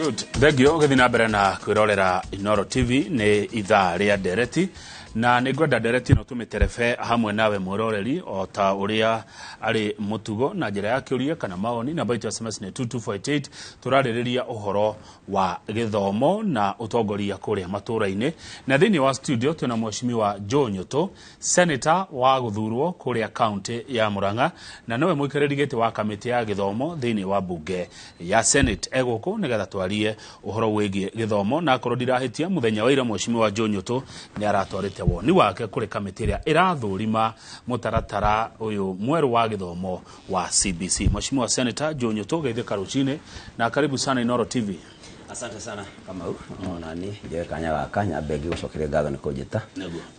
Good. Thengio ũgĩthiĩ na mbere na kwĩrorera Inoro TV. Nĩ ithaa rĩa ndereti na nĩ ngwenda ndereti ĩno tũmĩterebe hamwe nawe mwĩroreri o ta ũrĩa arĩ mũtugo na njĩra ya kĩũria kana mawoni. Namba itũ ya SMS nĩ 22488. Tũrarĩrĩria ũhoro wa gĩthomo na ũtongoria kũrĩa matũũra-inĩ, na thĩinĩ wa studio twĩna Mheshimiwa Joe Nyũtũ, senator wa gũthurwo kũrĩa kaunti ya Murang'a na nĩwe mũikarĩri gĩtĩ wa kamĩtĩ ya gĩthomo thĩinĩ wa mbunge ya Senate. Egũkũ nĩgetha twarie ũhoro wĩgiĩ gĩthomo, na akorwo ndirahĩtia, mũthenya wa ira Mheshimiwa Joe Nyũtũ nĩ aratwarĩte woni wake kũrĩ kamĩtĩ ĩrĩa ĩrathũrima mũtaratara ũyũ mwerũ wa gĩthomo wa CBC. Mheshimiwa Senator Joe Nyũtũ, geithĩka rũcinĩ na karibu sana Inoro TV. Asante sana, Kamau. Ona ni njoe kanya gaka nyambe ngĩgũcokeria ngatho nĩ kũnjĩta.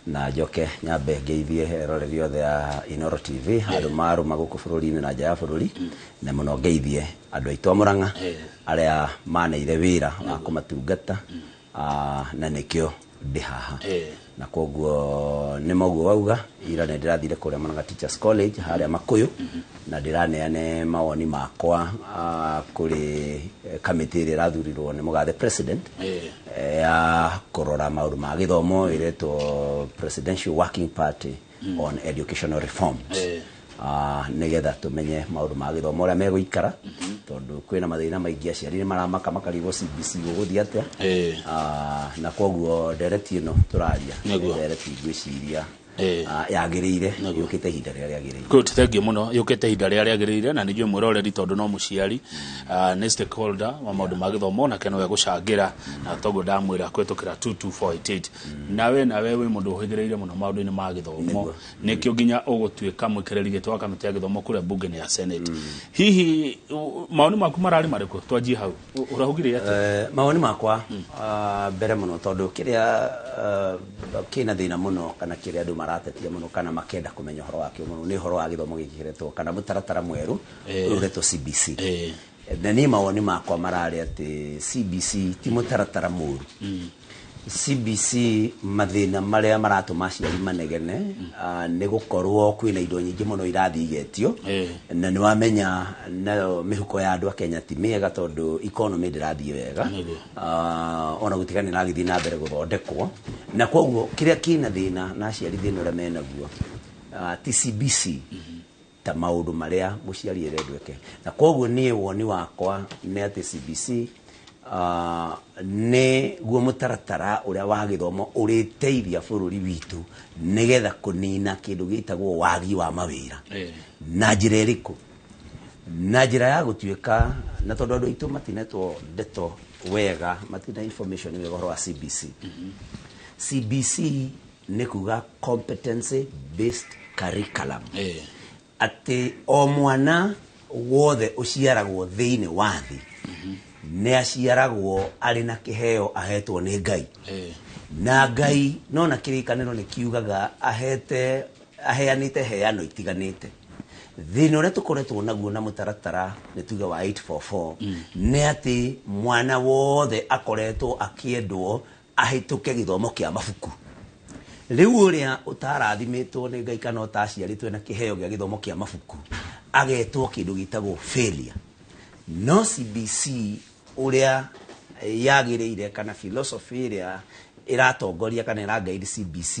Na njoke nyambe ngeithie eroreri othe a Inoro TV handũ marũma gũkũ bũrũri-inĩ na nja ya bũrũri, na mũno ngeithie andũ aitũ a Mũrang'a arĩa maneire wĩra wa kũmatungata, na nĩkĩo ndĩ haha. Na koguo nĩ moguo wauga, ira nĩ ndĩrathire kũrĩa Murang'a Teachers College harĩa Makuyu na ndĩraneane mawoni makwa kũrĩ kamĩtĩ ĩrĩa ĩrathurirwo nĩ mũgathe president ya kũrora maũndũ ma gĩthomo, ĩretwo Presidential Working Party on Educational Reforms, nĩgetha tũmenye maũndũ ma gĩthomo ũrĩa megũikara, tondũ kwĩna mathĩna maingĩ, aciari nĩ maramaka makarigwo CBC gũgũthiĩ atĩa. Na koguo ndereti ĩno tũraria nĩ ndereti ngwĩciria yagĩrĩire, yũkĩte ihinda rĩrĩa rĩagĩrĩire. Good, thank you mũno. Yũkĩte ihinda rĩrĩa rĩagĩrĩire na nĩnjũĩ mwĩroreri, tondũ no mũciari, nĩ stakeholder wa maũndũ ma gĩthomo, nake nowe gũcangĩra na toguo ndamwĩra kũhĩtũkĩra 22488. Nawe wĩ mũndũ ũhĩgĩrĩire mũno maũndũ-inĩ ma gĩthomo. Nĩkĩo nginya ũgũtuĩka mũikarĩri gĩtĩ wa kamĩtĩ ya gĩthomo kũrĩa mbunge-inĩ ya Senate. Hihi mawoni maku mararĩ marĩkũ? Twanjie hau. Ũrahugire atĩa? Mawoni makwa, mbere mũno, tondũ kĩrĩa kĩna thĩna mũno kana kĩrĩa andũ maratetia mũno kana makenda kũmenya ũhoro wakĩo mũno nĩ ũhoro wa gĩthomo gĩkĩ kĩretwo kana mũtaratara mwerũ ũyũ ũretwo CBC. Na niĩ mawoni makwa mararĩ atĩ CBC ti mũtaratara mũru. CBC, mathĩna marĩa maratũma aciari manegene, nĩ gũkorwo kwĩna indo nyingĩ mũno irathiĩ igetio, na nĩ wamenya nayo mĩhuko ya andũ a Kenya ti mĩega tondũ economy ndĩrathiĩ wega. Ona gũtiga nĩ ĩragĩthiĩ na mbere gũthondekwo, na koguo kĩrĩa kĩna thĩna na aciari, thĩna ũrĩa menaguo, ti CBC ta maũndũ marĩa mũciari arendwo eke. Na koguo niĩ woni wakwa nĩ atĩ CBC nĩ guo mũtaratara ũrĩa wa gĩthomo ũrĩteithia bũrũri witũ nĩgetha kũnina kĩndũ gĩtagwo wagi wa mawĩra. Na njĩra ĩrĩkũ? Na njĩra ya gũtuĩka na tondũ andũ aitũ matinetwo ndeto wega, matina information wega ũhoro wa CBC. CBC nĩ kuga competency based curriculum, atĩ o mwana wothe ũciaragwo thĩinĩ wa thĩ nĩ aciaragwo arĩ na kĩheo ahetwo nĩ Ngai. Na Ngai no na kĩrĩkanĩro nĩ kiugaga ahete aheanĩte heano itiganĩte. Thĩna ũrĩa tũkoretwo naguo na mũtaratara nĩ tuge wa 844 nĩ atĩ mwana wothe akoretwo akĩendwo ahĩtũke gĩthomo kĩa mabuku. Rĩu ũrĩa ũtarathimĩtwo nĩ Ngai kana ũtaciarĩtwo na kĩheo gĩa gĩthomo kĩa mabuku agetwo kĩndũ gĩtagwo failure. No CBC ũrĩa yagĩrĩire kana philosophy ĩrĩa ĩratongoria kana ĩra guide CBC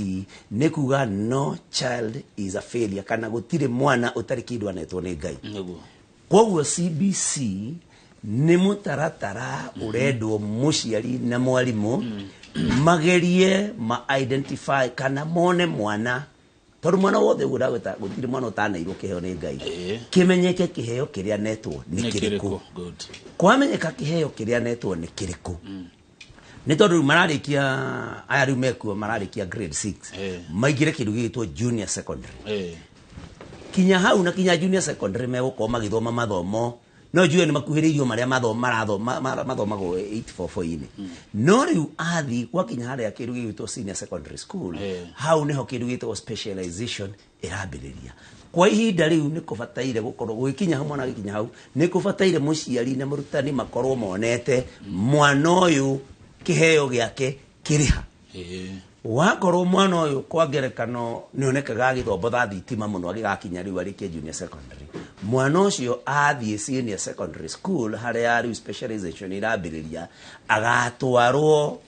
nĩ kuga no child is a failure, kana gũtirĩ mwana ũtarĩ kĩndũ anetwo nĩ Ngai. Koguo CBC nĩ mũtaratara ũrendwo mũciari na mwarimũ magerie ma identify kana mone mwana, tondũ mwana wothe ũguo ndagwĩta, gũtirĩ mwana ũtaneirwo kĩheo nĩ Ngai. Kĩmenyeke kĩheo kĩrĩa anetwo nĩ Nĩ kĩrĩkũ. Kĩrĩkũ? Good. Kwamenyeka kĩheo kĩrĩa anetwo nĩ kĩrĩkũ, nĩ tondũ rĩu mararĩkia aya rĩu mekuo mararĩkia grade 6, maingĩre kĩndũ gĩgĩtwo junior secondary. Kinya hau na kinya junior secondary megũkorwo magĩthoma mathomo no njue nĩ makuhĩrĩirio marĩa mathomagwo 844-inĩ. No rĩu athiĩ gwakinya harĩa kĩndũ gĩgwĩtwo senior secondary school, hau nĩho kĩndũ gĩtagwo specialization ĩrambĩrĩria. Kwa ihinda rĩu nĩ kũbataire gũkorwo gũgĩkinya hau, mwana agĩkinya hau nĩ kũbataire mũciari na mũrutani makorwo monete mwana ũyũ kĩheo gĩake kĩrĩ ha. Wakorwo mwana ũyũ kwa ngerekano nĩ onekaga agĩthombotha thitima mũno, agĩgakinya rĩu arĩkie junior secondary, Mwana ũcio athiĩ senior secondary school harĩa rĩu specialization irambĩrĩria, agatwarwo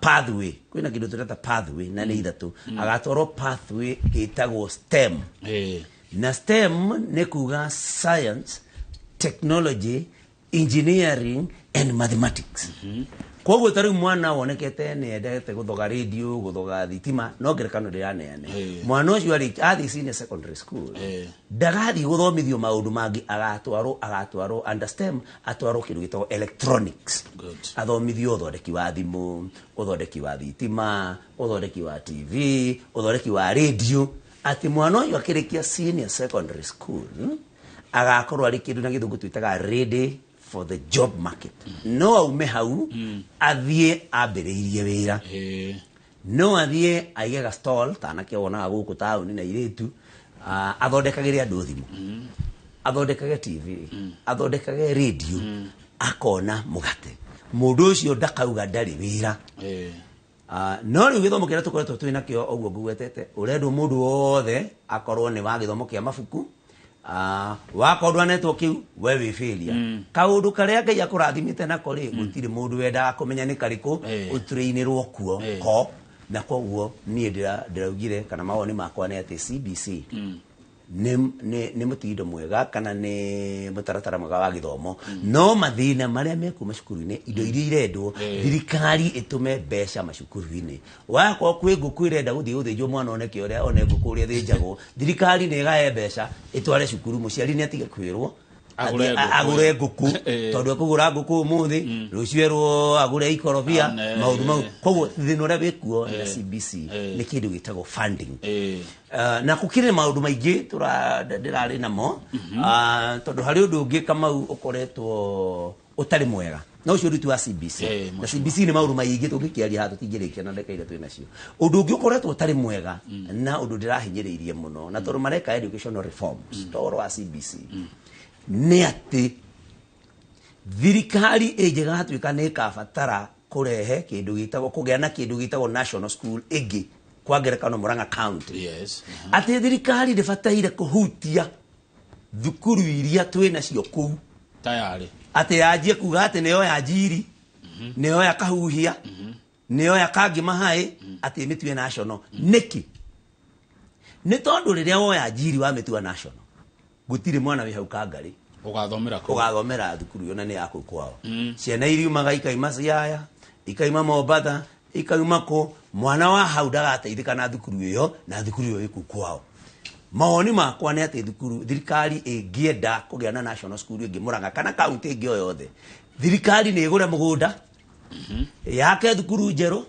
pathway. Kwĩna kĩndũ tũreta pathway na nĩ ithatũ. Agatwarwo pathway ĩtagwo STEM. Na STEM nĩ kuga science, technology, engineering and mathematics. Koguo ta rĩu mwana wonekete nĩ endete gũthoga radio, gũthoga thitima, no ngerekano ndĩraneane, mwana ũcio athiĩ senior secondary school, ndagathiĩ gũthomithio maũndũ mangĩ, agatwarwo under STEM, atwarwo kĩndũ gĩtagwo electronics. Athomithio ũthondeki wa thimũ, ũthondeki wa thitima, ũthondeki wa TV, ũthondeki wa radio, atĩ mwana ũyũ akĩrĩkia senior secondary school agakorwo arĩ kĩndũ na gĩthũngũ twĩtaga ready for the job market. No aume hau athiĩ ambĩrĩirie wĩra, no athiĩ aige ga stall ta anake wonaga gũkũ taũni na irĩtu, athondekagĩre andũ thimũ, athondekage TV, athondekage radio, akona mũgate. Mũndũ ũcio ndakauga ndarĩ wĩra. No rĩu gĩthomo kĩrĩa tũkoretwo twĩ nakĩo, ũguo ngũgwetete, ũrendwo mũndũ wothe akorwo nĩ wa gĩthomo kĩa mabuku. Wakorwo ndwanetwo kĩu, we wĩ failure. Kaũndũ karĩa Ngai akũrathimĩte nako rĩ, gũtirĩ mũndũ wendaga kũmenya nĩ karĩkũ, ũtũrĩinĩrwo kuo ko. Na koguo niĩ ndĩraugire kana mawoni makwa nĩ atĩ CBC nĩ mũtindo mwega kana nĩ mũtaratara mwega wa gĩthomo, no mathĩna marĩa mekuo macukuru-inĩ, indo iria irendwo, thirikari ĩtũme mbeca macukuru-inĩ. Wakorwo kwĩ ngũkũ ĩrenda gũthiĩ gũthĩnjwo, mwana oneke ũrĩa one ngũkũ ũrĩa ĩthĩnjagwo, thirikari nĩ ĩgaye mbeca ĩtware cukuru, mũciari nĩ atige kwĩrwo agũre ngũkũ. Agũre ngũkũ, tondũ ekũgũra ngũkũ ũmũthĩ, rũciũ erwo agũre ikorobia. Maũndũ mau. Koguo thĩna ũrĩa wĩkuo na CBC nĩ kĩndũ gĩtagwo funding. Na gũkĩrĩ maũndũ maingĩ ndĩrarĩ namo. Tondũ harĩ ũndũ ũngĩ, Kamau, ũkoretwo ũtarĩ mwega na ũcio ũruti wa CBC. Na CBC nĩ maũndũ maingĩ tũngĩkĩaria haha, tũtingĩrĩkia na ndagĩka iria twĩ nacio. Ũndũ ũngĩ ũkoretwo ũtarĩ mwega na ũndũ ndĩrahinyĩrĩirie mũno, na tondũ mareka educational reforms to ũhoro wa CBC, nĩ atĩ thirikari ĩngĩgatuĩka nĩ ĩkabatara kũrehe kĩndũ gĩtagwo, kũgĩa na kĩndũ gĩtagwo national school ĩngĩ, kwa ngerekano Murang'a County, atĩ thirikari ndĩbataire kũhutia thukuru iria twĩ nacio kũu. Tayarĩ. Atĩ yanjie kuga atĩ nĩyo ya Njiri, nĩyo ya Kahuhia, nĩyo ya Kangima High, atĩ ĩmĩtue national. Nĩkĩ? Nĩ tondũ rĩrĩa woya Njiri wamĩtua national, gũtirĩ mwana wĩ hau Kangarĩ ũgathomera kũu. Ũgathomera thukuru ĩyo na nĩ ya kũu kwao. Ciana iriumaga ikaima Siaya, ikaima Mombatha, ikauma kũ. Mwana wa hau ndagateithĩka na thukuru ĩyo, na thukuru ĩyo ĩkũ kwao. Mawoni makwa nĩ atĩ thukuru, thirikari ĩngĩenda kũgĩa na national school ĩngĩ Murang'a kana kaunti ĩngĩ o yothe, thirikari nĩ ĩgũre mũgũnda, yake thukuru njerũ,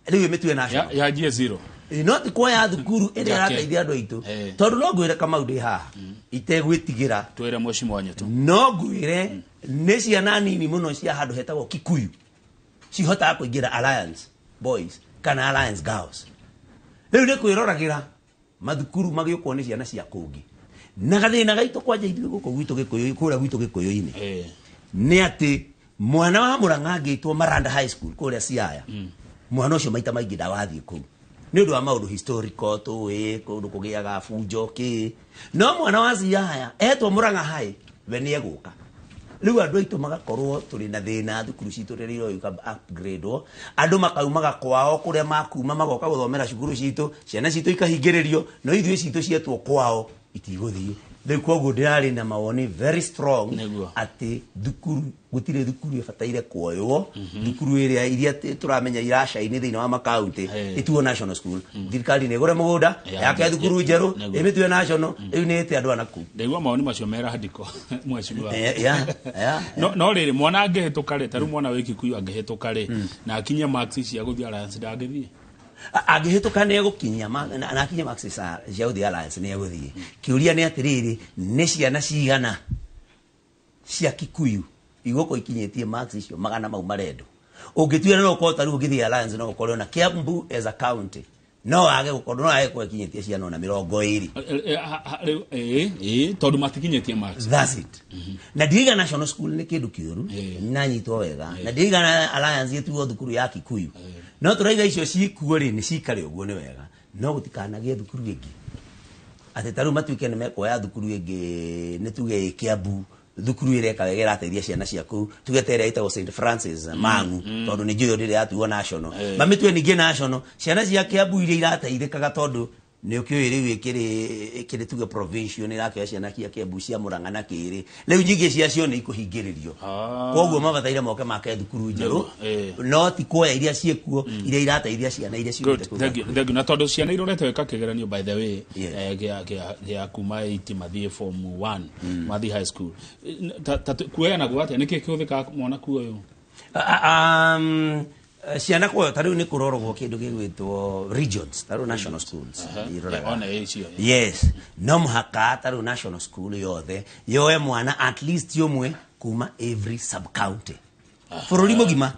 rĩu ĩmĩtue national. Yanjie zero. No ti kuoya thukuru ĩrĩa Njake. ĩrateithia andũ aitũ. Tondũ no ngwĩre, Kamau, ndĩ haha itegwĩtigĩra. Twĩre, mheshimiwa Nyetu. No ngwĩre nĩ ciana nini mũno cia handũ hetagwo Kikuyu cihotaga kũingĩra Alliance Boys kana Alliance Girls. Rĩu nĩ kwĩroragĩra mathukuru magĩũkwo nĩ ciana cia kũngĩ. Na gathĩna gaitũ kwanja ithuĩ gũkũ gwitũ Gĩkũyũ, kũrĩa gwitũ Gĩkũyũ-inĩ, nĩ atĩ mwana wa Mũrang'a angĩtwo Maranda High School kũrĩa Siaya, mwana ũcio maita maingĩ ndawathiĩ kũu nĩ ũndũ wa maũndũ historical tũĩ kũndũ kũgĩaga bunjo kĩ. No mwana wa Siaya etwo Mũrang'a High, we nĩ egũka. Rĩu andũ aitũ magakorwo tũrĩ na thĩna thukuru citũ rĩrĩa iroyũka upgrade-wo, andũ makaumaga kwao kũrĩa makuma magoka gũthomera cukuru citũ, ciana citũ ikahingĩrĩrio, no ithuĩ citũ cietwo kwao itigũthiĩ. Rĩu koguo ndĩrarĩ na mawoni very strong atĩ thukuru, gũtirĩ thukuru ĩbataire kuoywo. Thukuru ĩrĩa iria tũramenya iracaini thĩinĩ wa makaunti ĩtuo national school, thirikari nĩ ĩgũre mũgũnda, yake thukuru njerũ, ĩmĩtue national. Rĩu nĩ ĩte andũ anaku. Ndaigua mawoni macio mera handiko, mheshimiwa. Yeah. No rĩrĩ, mwana angĩhĩtũka rĩ, ta rĩu mwana wĩ Kikuyu angĩhĩtũka rĩ na akinye marks cia gũthiĩ Alliance, ndangĩthiĩ? Angĩhĩtũka nĩ egũkinyia na akinye marks cia gũthiĩ Alliance, nĩ egũthiĩ. Kĩũria nĩ atĩrĩrĩ, nĩ ciana cigana cia Kikuyu igũkorwo ikinyĩtie marks icio magana mau marendwo? Ũngĩtuĩra no ũkorwo ta rĩu ũngĩthiĩ Alliance, no ũkorwo na Kiambu as a county no wage gũkorwo, no wage gũkorwo ikinyĩtie ciana ona 20. Rĩu ĩĩ, tondũ matikinyĩtie marks. That's it. Na ndiiga national school nĩ kĩndũ kĩũru, nanyitwo wega, na ndiiga na Alliance ĩtuo thukuru ya Kikuyu. No tũraiga icio cikuo rĩ, nĩ cikare ũguo, nĩ wega, no gũtikanagĩe thukuru ĩngĩ. Atĩ ta rĩu matuĩke nĩ mekuoya thukuru ĩngĩ, nĩ tuge ĩ Kiambu, thukuru ĩreka wega ĩrateithia ciana cia kũu, tuge ta ĩrĩa ĩtagwo St Francis Mang'u, tondũ nĩ njũĩ rĩrĩa yatuo national, mamĩtue ningĩ national, ciana cia Kiambu iria irateithĩkaga, tondũ nĩ ũkĩũĩ rĩu ĩkĩrĩ tuge provincial, nĩ ĩrakĩoya ciana cia Kiambu, cia Murang'a na Kĩrĩ, rĩu nyingĩ ciacio nĩ ikũhingĩrĩrio. Koguo mabataire moke make thukuru njerũ, no ti kuoya iria ciĩkuo, iria irateithia ciana iria ciumĩte kũu. Thank you, thank you. Na tondũ ciana irorete gwĩka kĩgeranio, by the way, gĩa kuma 8 mathiĩ form 1, mathiĩ high school. Kuoyanagwo atĩa? Nĩkĩ kĩhũthĩkaga mwana kuoywo? Ciana kuoyo ta rĩu nĩ kũroragwo kĩndũ gĩgwĩtwo regions, ta rĩu national schools iroraga. Ona icio. Yes, no mũhaka ta rĩu national school yothe yoe mwana at least ũmwe kuma every sub county bũrũri mũgima.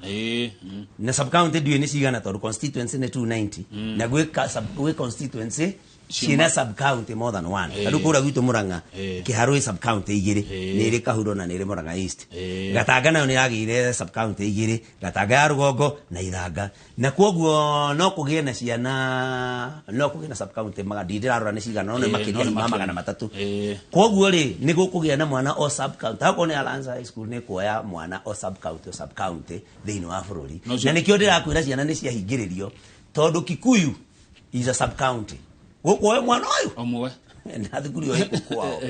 Na sub county ndiũĩ nĩ cigana, tondũ constituency nĩ 290, na gwĩ constituency ciĩna sub county more than one. Ta rĩu kũrĩa gwitũ Murang'a, Kĩharũ ĩ sub county igĩrĩ, nĩ ĩrĩ Kahuro na nĩ ĩrĩ Murang'a East. Gatanga nayo nĩ yagĩire sub county igĩrĩ, Gatanga ya rũgongo na Ithanga, na koguo no kũgĩe na ciana, no kũgĩe na sub county maga ndĩrarora nĩ cigana, no nĩ makĩria no nĩ ma makĩria. 300. Koguo rĩ, nĩ gũkũgĩa na mwana o sub county, akorwo nĩ Alliance High School, nĩ kuoya mwana o sub county, o sub county thĩinĩ wa bũrũri. No Na nĩkĩo ndĩrakwĩra ciana nĩ ciahingĩrĩrio, tondũ Kikuyu is a sub county, gũkuoya mwana ũyũ Ũmwe. Na thukuru ĩyo ĩkũ kwao.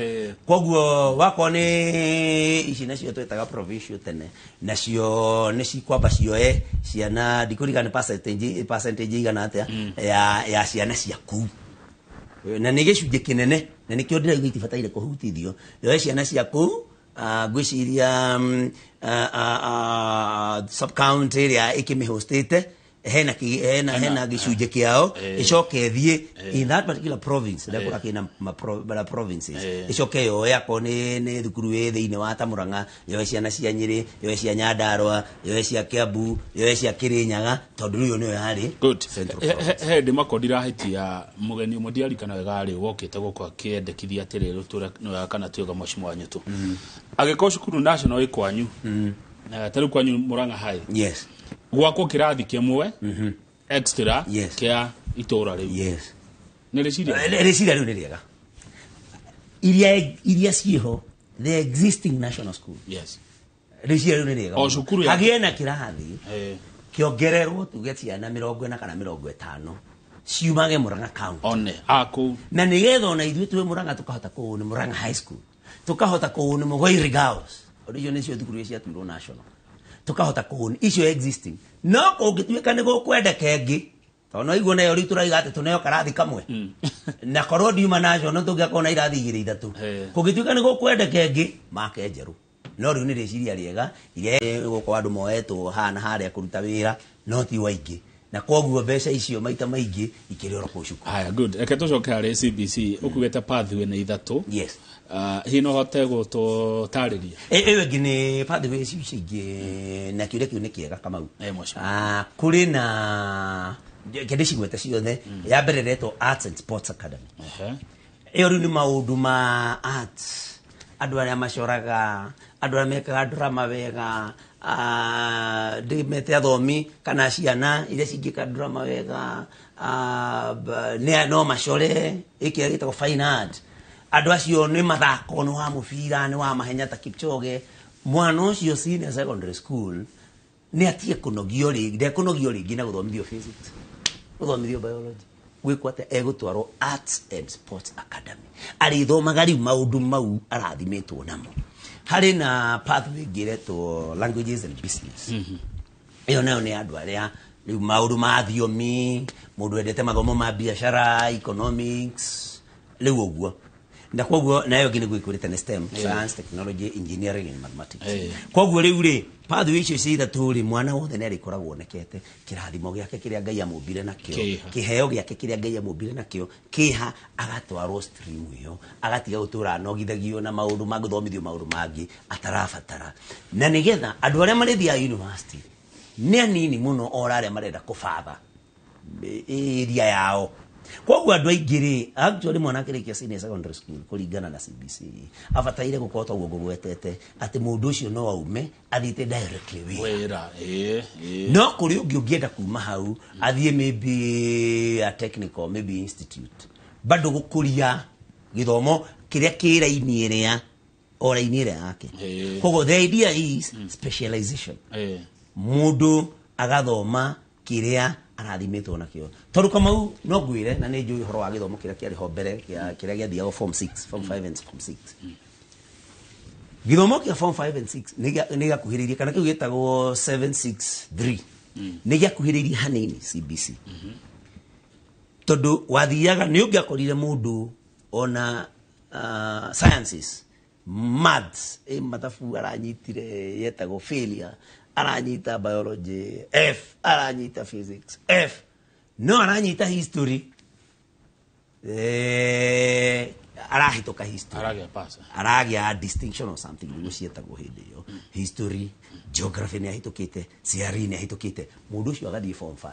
Koguo wakorwo nĩ ici nacio twĩtaga provincial tene, nacio nĩ cikwamba cioe ciana, ndikũririkana nĩ percentage igana atĩa ya ciana cia kũu, na nĩ gĩcunjĩ kĩnene, na nĩkĩo ndĩrauga itibataire kũhutithio, yoe ciana cia kũu. Ngwĩciria sub county ĩrĩa ĩkĩmĩhostĩte hena gĩcunjĩ kĩao, ĩcoke ĩthiĩ in that particular province ĩrĩa kũra kĩna ma provinces, ĩcoke yoe akorwo nĩ thukuru ĩ thĩinĩ wa ta Murang'a, yoe ciana cia Nyĩrĩ, yoe cia Nyandarua, yoe cia Kiambu, yoe cia Kĩrĩnyaga, tondũ rĩu ĩyo nĩyo yarĩ Good. Central Province. He ndĩ mako ndirahĩtia mũgeni ũmwe ndiarikana wega rĩ, wokĩte gũkũ akĩendekithia atĩrĩrĩ, tũre nĩwega kana tuĩga mheshimiwa Nyutu, angĩkorwo cukuru national ĩ kwanyu, ta rĩu kwanyu Murang'a High, gwakwo kĩrathi kĩmwe extra kĩa itũra rĩu, nĩ rĩciria? Rĩciria rĩu nĩ rĩega. Iria ciĩho, the existing national school, rĩciria rĩu nĩ rĩega O mũno. cukuru Hagĩe na kĩrathi kĩongererwo, tuge ciana 40 kana 50 ciumage Murang'a County. One akũu. Na nĩgetha ona ithuĩ twĩ Murang'a tũkahota kũũ nĩ Murang'a High School, tũkahota kũũ nĩ Mũgoiri Girls, tondũ icio nĩcio thukuru iria ciatuirwo national, tũkahota kũũ icio existing. No kũngĩtuĩka nĩ gũkwendeka ĩngĩ, tondũ no igua nayo rĩu tũraiga atĩ tũneo karathi kamwe, na korwo ndiuma national tũngĩakorwo na irathi igĩrĩ ithatũ. Kũngĩtuĩka nĩ gũkwendeka ĩngĩ, make njerũ. No rĩu nĩ rĩciria rĩega, iria gũkorwo andũ moetwo haha na harĩa kũruta wĩra, no ti waingĩ, na koguo mbeca icio maita maingĩ ikĩrĩ oro kũu cukuru. Haya, good. Reke tũcoke harĩ CBC. Ũkugĩte pathway nĩ ithatũ. Yes. Hihi no hote gũtũtarĩria? Ĩyo ĩngĩ nĩ pathway icio ingĩ, na kĩũria kĩu nĩ kĩega, Kamau. Mheshimiwa. Kũrĩ na kĩndĩ cigwete ciothe. Ya mbere ĩretwo Arts and Sports Academy. Ĩyo rĩu nĩ maũndũ ma arts, andũ arĩa macoraga, andũ arĩa mekaga drama wega, ndĩmete athomi kana ciana iria cingĩka drama wega, no macore ĩkĩrĩa gĩtagwo fine art. Andũ acio nĩ mathako, nĩ wa mũbira, nĩ wa mahenya ta Kipchoge. Mwana ũcio senior secondary school nĩ atige kũnogio rĩngĩ, ndekũnogio rĩngĩ na gũthomithio physics, gũthomithio biology, gwĩkwo atĩa, egũtwarwo Arts and Sports Academy, arĩthomaga rĩu maũndũ mau arathimĩtwo namo. Harĩ na pathway ĩngĩ ĩretwo Languages and Business. Ĩyo nayo nĩ andũ arĩa rĩu maũndũ ma thiomi, mũndũ endete mathomo ma biacara, economics, rĩu ũguo. Na koguo nayo ĩngĩ nĩguo ĩkũrĩte nĩ STEM, science, technology, engineering and mathematics. Koguo rĩu rĩ, pathway icio cia ithatũ rĩ, mwana wothe nĩ arĩkoragwo onekete kĩrathimo gĩake kĩrĩa Ngai amũmbire nakĩo, Kĩha. kĩheo gĩake kĩrĩa Ngai amũmbire nakĩo kĩha, agatwarwo stream ĩyo, agatiga gũtũra anogithagio na maũndũ ma gũthomithio maũndũ mangĩ atarabatara. Na nĩgetha andũ arĩa marĩthiaga university nĩ anini mũno, ora arĩa marenda kũbatha area yao. Koguo andũ aingĩ rĩ, actually mwana akĩrĩkia senior secondary school kũringana na CBC abataire gũkorwo toguo ngũgwetete, atĩ mũndũ ũcio no aume athiĩte directly wĩra. Wĩra, ĩĩ, ĩĩ. No kũrĩ ũngĩ ũngĩenda kuma hau athiĩ maybe a technical, maybe institute, bado gũkũria Gĩthomo kĩrĩa kĩ raini ĩrĩa o raini ĩrĩa yake. Koguo the idea is specialization. Mũndũ agathoma kĩrĩa arathimĩtwo nakĩo. Tondũ Kamau no ngwĩre na nĩ njũĩ ũhoro wa gĩthomo kĩrĩa kĩarĩ ho mbere kĩrĩa gĩathiagwo form 6, form 5 and form 6. Gĩthomo kĩa form 5 and 6 nĩ gĩakuhĩrĩirie kana kĩu gĩtagwo 763 nĩ gĩakuhĩrĩirie hanini CBC. Tondũ wathiaga nĩ ũngĩakorire mũndũ ona sciences, maths, mathabu aranyitire yetagwo failure, aranyita biology F, aranyita physics F, no aranyita history, arahĩtũka history, aragĩa pass, aragĩa distinction or something nĩguo ciĩtagwo hĩndĩ ĩyo. History, geography nĩ ahĩtũkĩte, CRE nĩ ahĩtũkĩte, mũndũ ũcio agathiĩ form 5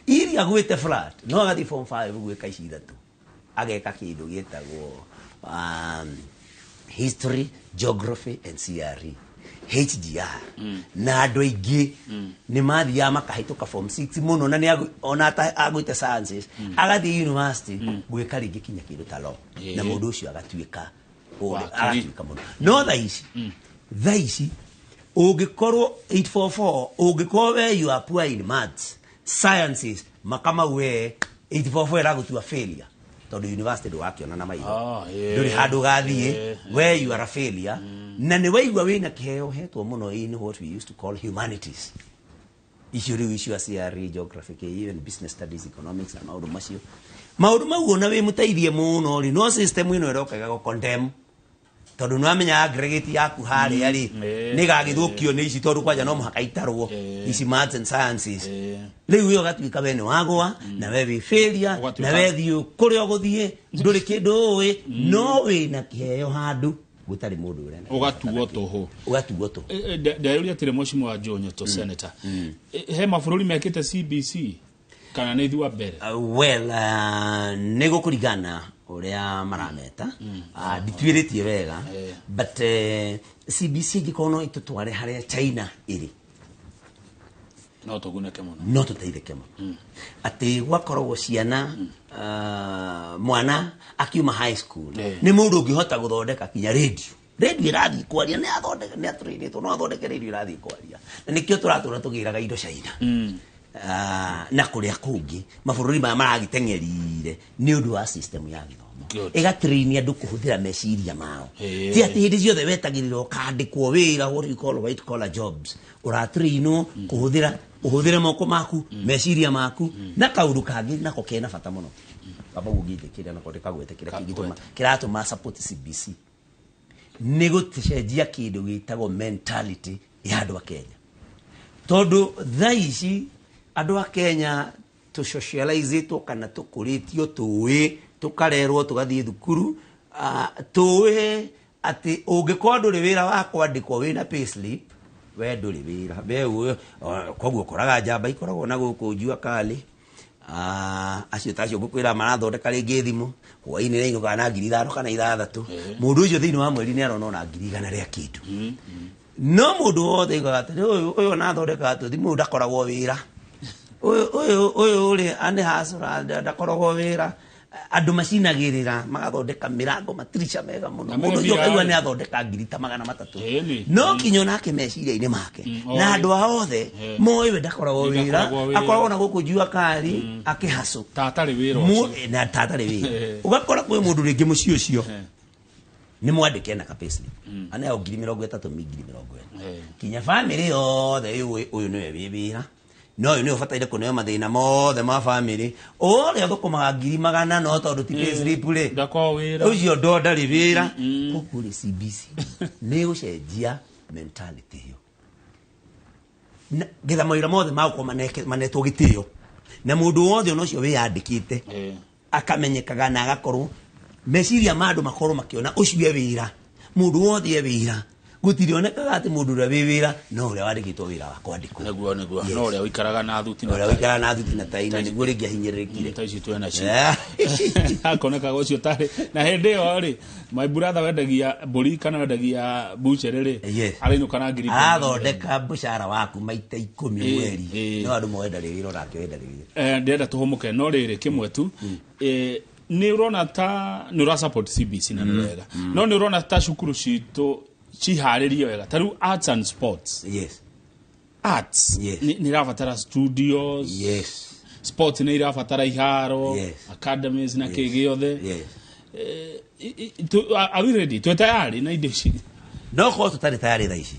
iria agwĩte flat, no agathiĩ form 5 gwĩka ici ithatũ, ageka kĩndũ gĩtagwo history, geography and CRE, HGR. Na andũ aingĩ nĩ mathiaga makahĩtũka form 6 mũno na nĩ ona agwĩte sciences, agathiĩ university gwĩka rĩngĩ kinya kĩndũ ta law, na mũndũ ũcio agatuĩka agatuĩka mũno. No thaa ici ũngĩkorwo 844, ũngĩkorwo we you are poor in maths, sciences, makamau we 844 ĩragũtua failure tondũ university ndũgakĩona na maitho, ndũrĩ handũ ũgathiĩ, we you are a failure. Na nĩ waigua wĩna kĩheo hetwo mũno in what we used to call humanities, icio rĩu icio CRE, geography, even business studies, economics na maũndũ macio, maũndũ mau ona wĩ mũteithie mũno rĩ, no system ĩno ĩroka ĩgagũ condemn tondũ nĩ wamenya aggregate yaku harĩa rĩ nĩ gagĩthũkio nĩ ici, tondũ kwanja no mũhaka itarwo ici maths and sciences. Rĩu we ũgatuĩka we nĩ wagwa, na we wĩ failure, na we thiĩ kũrĩa ũgũthiĩ ndũrĩ kĩndũ ũĩ, no wĩna kĩheo handũ gũtarĩ mũndũ ũrena, ũgatuo tũhũ, ũgatuo tũhũ. Ndeyũria atĩrĩ, Mheshimiwa Joe Nyoto, Senator, he mabũrũri mekĩte CBC kana nĩ ithuĩ a mbere? Well, nĩ gũkũringana ũrĩa marameta, ndituĩrĩtie wega, but CBC ĩngĩkorwo no ĩtũtware harĩa China ĩrĩ, no tũgunĩke mũno, no tũteithĩke mũno. Atĩ gwakoragwo ciana, mwana akiuma high school nĩ mũndũ ũngĩhota gũthondeka kinya radio, radio ĩrathiĩ kwaria, nĩ athondeka, nĩ atũrĩrĩtwo, no athondeke radio ĩrathiĩ kwaria, na nĩkĩo tũratũra tũgĩraga indo China na kũrĩa kũngĩ mabũrũri maya maragĩteng'erire nĩ ũndũ wa system ya gĩthomo, ĩgatrain andũ kũhũthĩra meciria mao. Ti atĩ hĩndĩ ciothe wetagĩrĩra ũkandĩkwo wĩra, what you call white collar jobs, ũratrainwo kũhũthĩra ũhũthĩre moko maku, meciria maku, na kaũndũ kangĩ nako kena bata mũno. Baba ũngĩtĩkĩra nako ndĩkagwete kĩrĩa kĩngĩtũma kĩratũma support CBC nĩ gũcenjia kĩndũ gĩtagwo mentality ya andũ a Kenya, tondũ thaa ici andũ a Kenya tũsocializĩtwo kana tũkũrĩtio tũĩ, tũkarerwo tũgathiĩ thukuru, tũĩ atĩ ũngĩkorwo ndũrĩ wĩra wa kwandĩkwo wĩna payslip, we ndũrĩ wĩra, we koguo ũkoraga njamba ikoragwo na gũkũ jua kali, acio tacio ngũkwĩra marathondeka rĩngĩ thimũ hwainĩ nĩainũkaga na 5,000 kana 6,000, mũndũ ũcio thĩinĩ wa mweri nĩ arona ona 100,000 rĩa kĩndũ. No mũndũ wothe aigaga atĩrĩ, ũyũ ona athondekaga tũthimũ, ũyũ ndakoragwo wĩra, ũyũ rĩ anĩ hacũra ndakoragwo wĩra. Andũ macinagĩrĩra magathondeka mĩrango matirisha mega mũno, mũndũ ũcio akaigua nĩ athondeka 300,000, no kinya onake meciria-inĩ make na andũ a othe moĩ we ndakoragwo wĩra, akoragwo na gũkũ jua kali akĩhacũ ta atarĩ wĩra ũcio, na ta atarĩ wĩra. Ũgakora kwĩ mũndũ rĩngĩ mũciĩ ũcio nĩ mwandĩke na ka payslip, aneo 30,000, 40,000, kinya bamĩrĩ yothe ĩũĩ ũyũ nĩwe wĩ wĩra, no ũyũ nĩwe ũbataire kũneo mathĩna mothe ma bamĩrĩ, ũrĩa thũkũmaga 100,000 no tondũ ti payslip rĩ ndakoragwo wĩra, ũcio ndo ndarĩ wĩra. Koguo rĩ CBC nĩ gũcenjia mentality ĩyo, getha mawĩra mothe magũkorwo manetwo gĩtĩo, na mũndũ wothe ona ũcio wĩyandĩkĩte akamenyekaga na agakorwo meciria ma andũ makorwo makĩona ũcio e wĩra, mũndũ wothe e wĩra, gũtirionekaga atĩ mũndũ ũrĩa wĩ wĩra no ũrĩa wandĩkĩtwo wĩra wa kwandĩkwo, nĩguo no ũrĩa ũikaraga na thuti, ũrĩa ũikaraga na thuti na tai, na nĩguo rĩngĩ ahinyĩrĩrĩkire ta ici twĩna cio akonekaga ũcio tarĩ na hĩndĩ ĩyo rĩ, my brother wendagia mbũri kana wendagia bucere rĩ, arainũka na 10,000, arathondeka mũcara waku maita 10 mweri, no andũ moe ndarĩ wĩra onake we ndarĩ wĩra. Ndĩrenda tũhũmũke, no rĩrĩ kĩmwe tu, Nĩ ũrona ta nĩ ũra support CBC na nĩ wega, no nĩ ũrona ta cukuru citũ ciharĩrie wega, ta rĩu arts and sports? Yes. Arts nĩ irabatara studios. Sports nĩ irabatara iharo, academies na kĩ gĩothe. Are we ready? Twĩ tayari na indo ici? No korwo tũtarĩ tayarĩ thaa ici,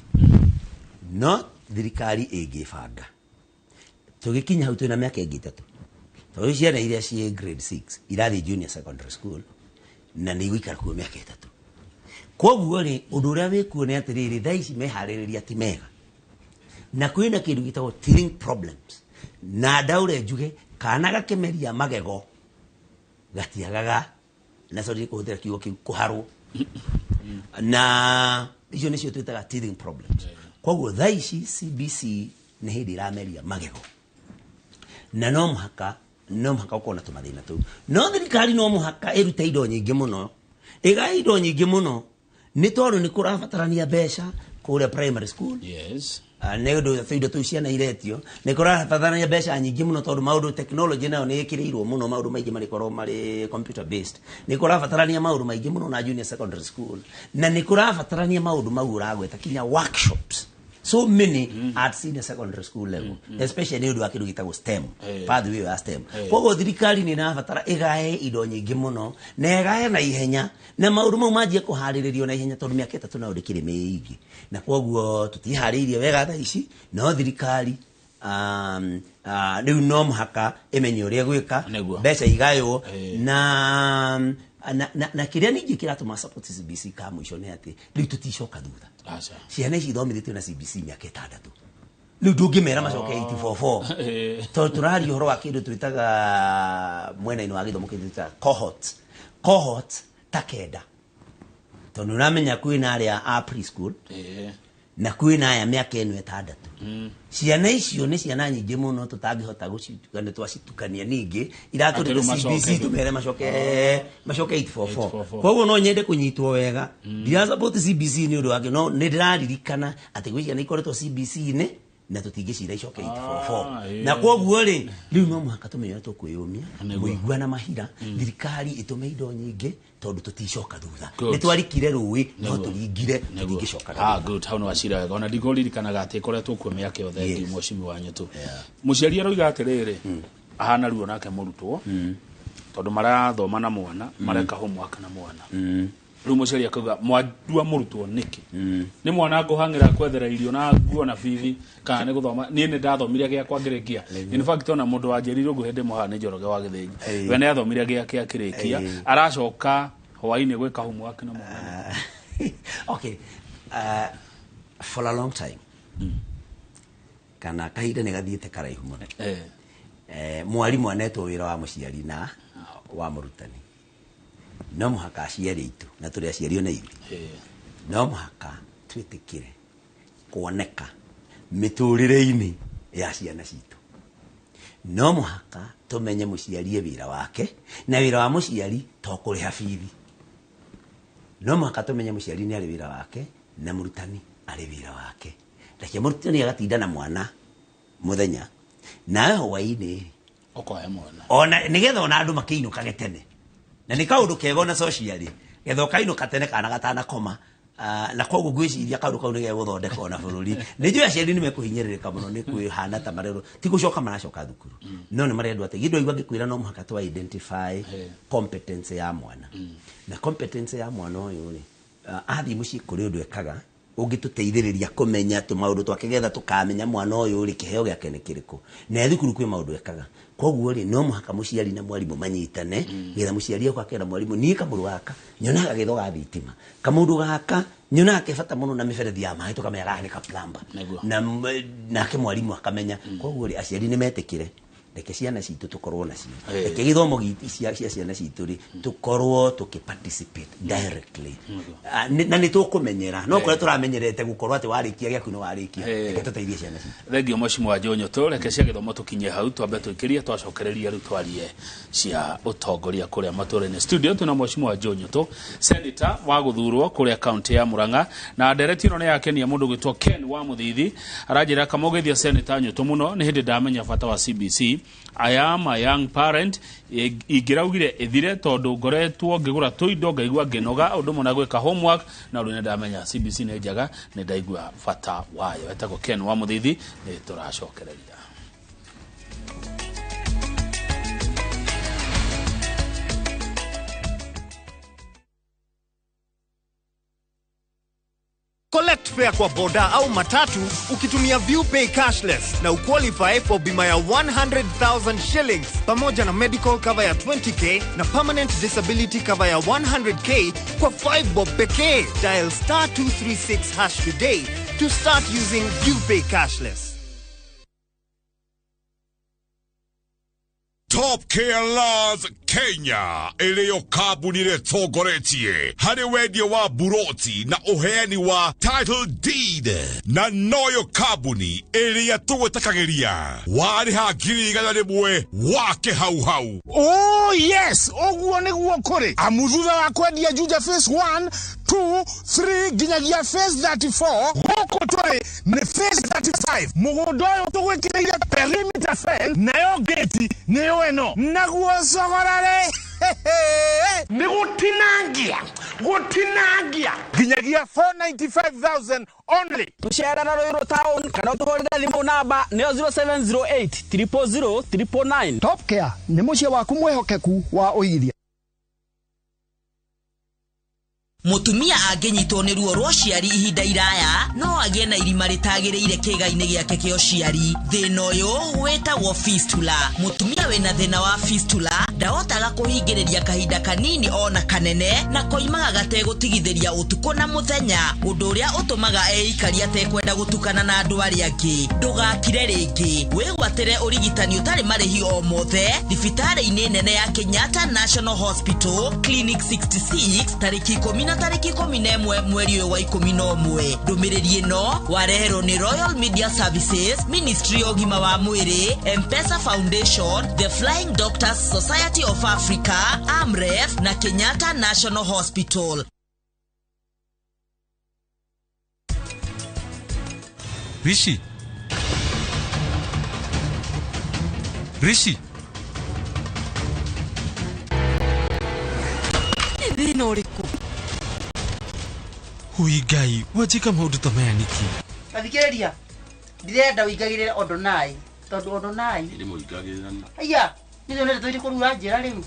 no thirikari ĩngĩbanga tũgĩkinya hau twĩna mĩaka ĩngĩ 3, tondũ ciana iria ciĩ grade 6 irathiĩ junior secondary school na nĩ igũikara kuo mĩaka 3. Koguo rĩ, ũndũ ũrĩa wĩkuo nĩ atĩrĩrĩ, thaa ici meharĩrĩria ti mega, na kwĩna kĩndũ gĩtagwo teething problems, na ndaũre njuge kana gakĩmeria magego gatiagaga, na sorry kũhũthĩra kiugo kĩu, kũharwo, na icio nĩcio twĩtaga teething problems. Koguo thaa ici CBC nĩ hĩndĩ ĩrameria magego, na no mũhaka ũkorwo na tũmathĩna tũu, no thirikari no mũhaka ĩrute indo nyingĩ mũno, ĩgae indo nyingĩ mũno, nĩ tondũ nĩ kũrabatarania mbeca kũrĩa primary school. Nĩ ũndũ indo tũu ciana iretio, nĩ kũrabatarania mbeca nyingĩ mũno, tondũ maũndũ technology nayo nĩ ĩkĩrĩirwo mũno, maũndũ maingĩ marĩkorwo marĩ computer based. Nĩ kũrabatarania maũndũ maingĩ mũno na junior secondary school, na nĩ kũrabatarania maũndũ mau ũragweta, kinya workshops so many at senior secondary school level, especially nĩ ũndũ wa kĩndũ gĩtagwo STEM, pathway ya STEM. Koguo thirikari nĩ ĩrabatara ĩgae indo nyingĩ mũno na ĩgae na ihenya, na maũndũ mau manjie kũharĩrĩrio na ihenya, tondũ mĩaka 3 nayo ndĩkĩrĩ mĩingĩ, na koguo tũtiharĩirie wega thaa ici. No thirikari rĩu no mũhaka ĩmenye ũrĩa ĩgwĩka, mbeca igaywo, na kĩrĩa ningĩ kĩratũma support CBC ka mũico nĩ atĩ rĩu tũticoka thutha. Aca. Ciana ici ithomithĩtio na CBC mĩaka 6, rĩu ndũngĩmera macoke 844, tondũ tũraria ũhoro wa kĩndũ twĩtaga mwena-inĩ wa gĩthomo, kĩndũ twĩtaga cohort, cohort ta 9, tondũ ũramenya kwĩna arĩa a preschool na kwĩna aya mĩaka ĩno 6. Ciana icio nĩ ciana nyingĩ mũno, tũtangĩhota gũcitukania, twacitukania ningĩ iratũrĩte Atĩ rĩu macoke CBC, tũmere macoke 844. 844. Koguo no nyende kũnyitwo wega, ndira support CBC nĩ ũndũ wake, no nĩ ndĩraririkana atĩ gwĩ ciana ikoretwo CBC-inĩ na tũtingĩcira icoke 844. Na koguo rĩ, rĩu no mũhaka tũmenye ũrĩa tũkwĩyũmia, mũigua na mahira, thirikari ĩtũme indo nyingĩ, tondũ tũticoka thutha. Nĩ twarikire rũĩ, no tũringire, tũtingĩcoka thutha. Good, hau nĩ wacira wega. Ona ndikũririkanaga atĩ ĩkoretwo kuo mĩaka yothe. Yes. Mheshimiwa Nyutu, Yeah. mũciari aroiga atĩrĩrĩ, ahana ruo nake mũrutwo, tondũ marathoma na mwana, mareka homework na mwana. Rĩu mũciari akauga, mwadua mũrutwo nĩkĩ? Nĩ mwana ngũhang'ĩra kwethera irio na nguo na bithi, kana nĩ gũthoma? Niĩ nĩ ndathomire gĩakwa ngĩrĩkia. In fact, ona mũndũ wanjĩrire ũguo hĩndĩ ĩmwe haha nĩ Njoroge wa Gĩthĩnji. We nĩ athomire gĩake akĩrĩkia, aracoka hwainĩ gwĩka homework na mwana. Okay, for a long time, kana kahinda nĩ gathiĩte karaihu mũno, mwarimũ anetwo wĩra wa mũciari na wa mũrutani. No mũhaka aciari aitũ, na tũrĩ aciari ona ithuĩ, no mũhaka twĩtĩkĩre kuoneka mĩtũrĩre-inĩ ya ciana citũ. No mũhaka tũmenye mũciari e wĩra wake, na wĩra wa mũciari to kũrĩha bithi. No mũhaka tũmenye mũciari nĩ arĩ wĩra wake na mũrutani arĩ wĩra wake. Reke mũrutani agatinda na mwana mũthenya, nawe hwaĩ-inĩ ũkoya mwana, ona nigetha ona andũ makĩinũkage tene, na nĩ kaũndũ kega ona socially getha ũkainũka tene kana gatanakoma. Na koguo ngwĩciria kaũndũ kau nĩ gegũthondeka ona bũrũri. Nĩ njũĩ aciari nĩ mekũhinyĩrĩrĩka mũno nĩ kwĩhana ta marerwo ti gũcoka maracoka thukuru, no nĩ marendwo atĩ gĩndũ aigua ngĩkwĩra no mũhaka twa identify competence ya mwana, na competence ya mwana ũyũ rĩ, athiĩ mũciĩ kũrĩ ũndũ ekaga ũngĩtũteithĩrĩria kũmenya tũmaũndũ twake, getha tũkamenya mwana ũyũ rĩ, kĩheo gĩake nĩ kĩrĩkũ, na e thukuru kwĩ maũndũ ekaga. Koguo rĩ, no mũhaka mũciari na mwarimũ manyitane, getha mũciari oka akera mwarimũ, niĩ kamũrũ gaka nyonaga gĩtho ga thitima, kamũndũ gaka nyonaga ke bata mũno na mĩberethi ya maĩ, tũkamenya gaka nĩ ka plumber. Na nake mwarimũ akamenya. Koguo rĩ, aciari nĩ metĩkĩre, reke ciana citũ tũkorwo nacio, reke gĩthomo cia ciana citũ rĩ, tũkorwo tũkĩ participate directly. Na nĩ tũkũmenyera, no kũrĩa tũramenyerete gũkorwo atĩ warĩkia gĩaku nĩ warĩkia. Reke tũteithie ciana citũ. Thengio, mheshimiwa Jonyo. Reke cia gĩthomo tũkinye hau, twambe twĩkĩrie, twacokereria rĩu twarie cia ũtongoria kũrĩa matũra-inĩ. Studio twĩna mheshimiwa Jonyo, senator wa gũthurwo kũrĩa kaunti ya Murang'a, na ndereti ĩno nĩ yakenia mũndũ gwĩtwo Ken wa Mũthithi. Aranjĩra kamũgeithia senator Nyũtũ mũno, nĩ hĩndĩ ndamenya bata wa CBC. I am a young parent. Ingĩraugire ĩthire tondũ ngoretwo ngĩgũra tũindo ngaigua ngĩnoga ũndũ ũmwe na gwĩka homework na rĩu nĩndamenya CBC nĩ njega, nĩndaigua bata wayo. Etagwo Ken wa Mũthithi, nĩ tũracokereria. Collect fare kwa boda au matatu ukitumia ViewPay cashless na uqualify for bima ya 100,000 shillings pamoja na medical cover ya 20k na permanent disability cover ya 100k kwa 5 bob pekee. Dial star 236 hash today to start using ViewPay cashless. Top Care Laws Kenya iliyo kambuni ĩrĩa harĩ wendia wa buroti na ũheani wa title deed na noyo kambuni ĩrĩa tũgwĩtakagĩria warĩha 100,000 wake hau hau. Oh yes, ũguo nĩguo kũrĩ amu thutha wa kwendia Juja phase 1 2 3 nginyagia phase 34 gũkũ tũrĩ nĩ phase 35. Mũgũnda ũyũ tũgwĩkĩrĩire perimeter fence nayo gate nĩyo ĩno naguo cogorare nĩ gũtinangia nginyagia 495,000 only. Tucerera Ruiru town kana ũtũhũrĩre thimũ namba nĩyo 0708 000 999. Top Care nĩ mũciĩ waku mwĩhokeku wa ũigithia. Mutumia angĩnyitwo nĩ ruo rwa ũciari ihinda iraya no agĩe na irima rĩtagĩrĩire kĩĩga-inĩ gĩake kĩa ũciari. Thĩna ũyũ wĩtagwo fistula. Mutumia wĩna thĩna wa fistula ndahotaga kũhingĩrĩria kahinda kanini ona kanene na koimaga gategũtigithĩria ũtukũ na mũthenya, ũndũ ũrĩa ũtũmaga eikaria atekwenda gũtukana na andũ arĩa angĩ. Ndũgakire rĩngĩ, wĩgwatĩre ũrigitani ũtarĩ marĩhi o mothe thibitarĩ-inĩ nene ya Kenyatta National Hospital Clinic 66 tarĩki 10 na tarĩki 11 mweri ũyũ wa 11. Ndũmĩrĩri ĩno wareherwo nĩ Royal Media Services, Ministry ya Ũgima wa Mwĩrĩ, M-Pesa Foundation, The Flying Doctors Society of Africa, AMREF na Kenyatta National Hospital. Rishi. Rishi. Nĩ thĩna ũrĩkũ? Hui Ngai, wanjĩka maũndũ ta maya nĩkĩ? Athikĩrĩria, ndĩrenda ũingagĩrĩre Odonai, tondũ Odonai ndĩmũingagĩrĩra. Aya, nĩnyonete tũrĩ kũrura njĩra rĩu.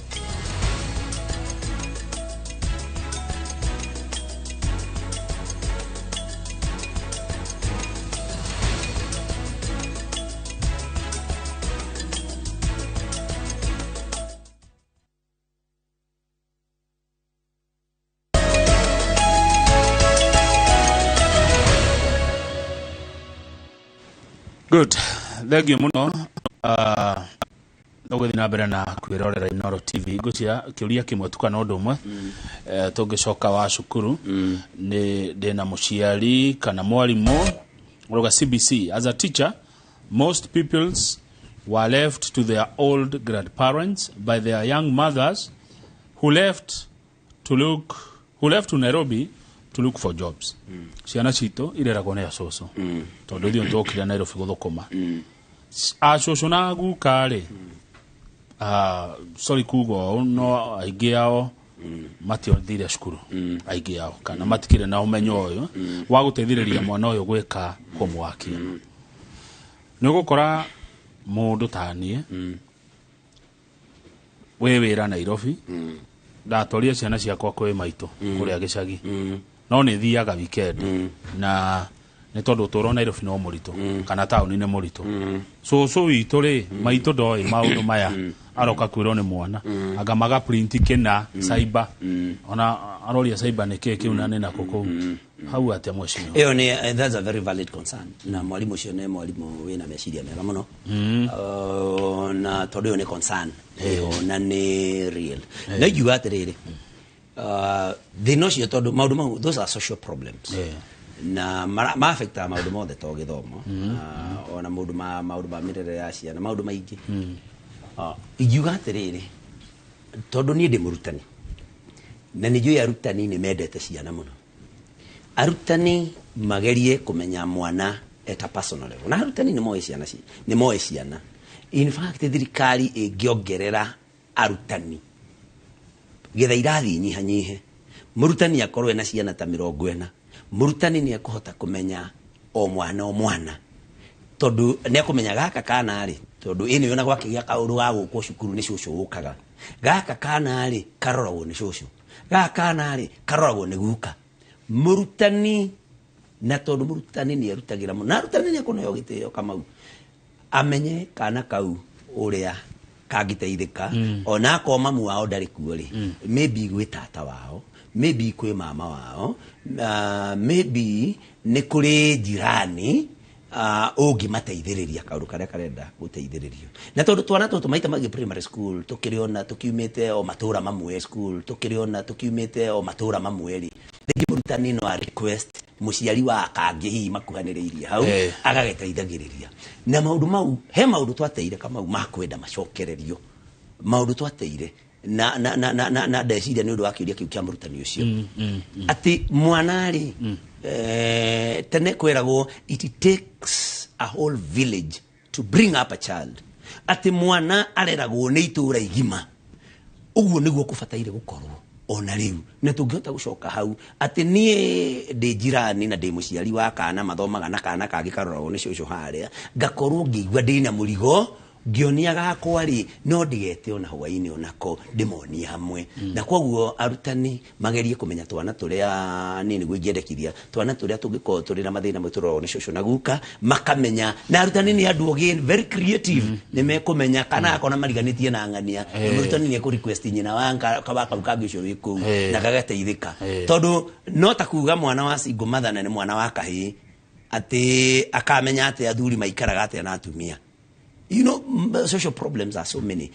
Good. Thank you muno. Ũgũthiĩ na mbere na kwĩrorera Inooro TV. Ngwĩciria kĩũria kĩmwe tu kana ũndũ ũmwe tũngĩcoka wa cukuru nĩ ndĩna mũciari kana mwarimũ ũrauga CBC. As a teacher, most pupils were left to their old grandparents by their young mothers who left to Nairobi to look for jobs. Ciana citũ ireragwo nĩ acũcũ tondũ ithuĩ nĩtwokire Nairobi gũthũkũma. Acũcũ na guka rĩ, sorry kuga ũũ, no aingĩ ao matiothire cukuru, aingĩ ao kana matikĩrĩ na ũmenyo ũyũ wa gũteithĩrĩria mwana ũyũ gwĩka homework. Nĩ ũgũkora mũndũ ta niĩ wĩ wĩra Nairobi, ndatwaria ciana ciakwa kwĩ maitũ kũrĩa gĩcagi, no nĩ thiaga weekend na nĩ tondũ ũtũũro Nairobi no mũritũ kana taũni nĩ mũritũ. Cũcũ witũ rĩ, maitũ ndoĩ maũndũ maya, aroka kwĩrwo nĩ mwana anga maga print kĩna cyber, ona aroria cyber nĩ kĩ kĩu na nĩ nako kũu hau atĩa mheshimiwa? Ĩyo nĩ that's a very valid concern, na mwarimũ ũcio nĩ mwarimũ wĩna meciria mega mũno, na tondũ ĩyo nĩ concern ĩyo na nĩ real. Na ingiuga atĩrĩrĩ, thĩna ũcio tondũ maũndũ mau those are social problems na ma affectaga maũndũ mothe to gĩthomo, ona maũndũ ma mĩrere ya ciana, maũndũ maingĩ. Ingiuga atĩrĩrĩ, tondũ niĩ ndĩ mũrutani na nĩ njũĩ arutani nĩ mendete ciana mũno, arutani magerie kũmenya mwana at a personal level, na arutani nĩ moĩ ciana, nĩ moĩ ciana In fact thirikari ĩngĩongerera arutani getha irathi inyihanyihe, mũrutani akorwo ena ciana ta 40, mũrutani nĩ ekũhota kũmenya o mwana o mwana, tondũ nĩ ekũmenya gaka kana rĩ, tondũ ĩnĩ yona gwakĩgĩa kaũndũ ga gũkwo cukuru nĩ cũcũ ũkaga, gaka kana rĩ karoragwo nĩ cũcũ, gaka kana rĩ karoragwo nĩ guka. Mũrutani na tondũ mũrutani nĩ erutagĩra mũno, na arutani nĩ ekũneo gĩtĩo Kamau, amenye kana kau ũrĩa kangĩteithĩka, ona akorwo mamu wao ndarĩ kuo rĩ, maybe gwĩ tata wao, maybe kwĩ mama wao, maybe nĩ kũrĩ jirani ũngĩmateithĩrĩria kaũndũ karĩa karenda gũteithĩrĩrio. Na tondũ twana tũtũ maita maingĩ primary school tũkĩrĩ ona tũkiumĩte o matũra mamwe school, tũkĩrĩ ona tũkiumĩte o matũra mamwe rĩ, rĩngĩ mũrutani no a request mũciari wa kangĩ hihi makuhanĩrĩirie hau, agagĩteithagĩrĩria na maũndũ mau. He maũndũ twateire Kamau makwenda macokererio, maũndũ twateire na ndeciria nĩ ũndũ wa kĩũria kĩu kĩa mũrutani ũcio, atĩ mwana rĩ, tene kwĩragwo it takes a whole village to bring up a child, atĩ mwana areragwo nĩ itũra igima. Ũguo nĩguo kũbataire gũkorwo ona rĩu, na tũngĩhota gũcoka hau atĩ niĩ ndĩ jirani na ndĩ mũciari wa kana mathomaga na kana kangĩ karoragwo nĩ cũcũ harĩa, ngakorwo ngĩigua ndĩna mũrigo ngĩonia gakwa rĩ, no ndigete ona hwainĩ onako ndĩmonie hamwe. Na koguo arutani magerie kũmenya twana tũrĩa, niĩ nĩguo ingĩendekithia, twana tũrĩa tũngĩkorwo tũrĩ na mathĩna mau tũroragwo nĩ cũcũ na guka, makamenya. Na arutani nĩ andũ ogĩ, very creative, nĩ mekũmenya kana akona mariganĩtie na ng'ania, mũrutani nĩ ekũ request nyina wa wa kau kangĩ ũcio wĩ kũu, na gagateithĩka. Tondũ no ta kuga mwana wa single mother na nĩ mwana wa kahĩĩ, atĩ akamenya atĩ athuri maikaraga atĩa na atumia. Social problems are so many.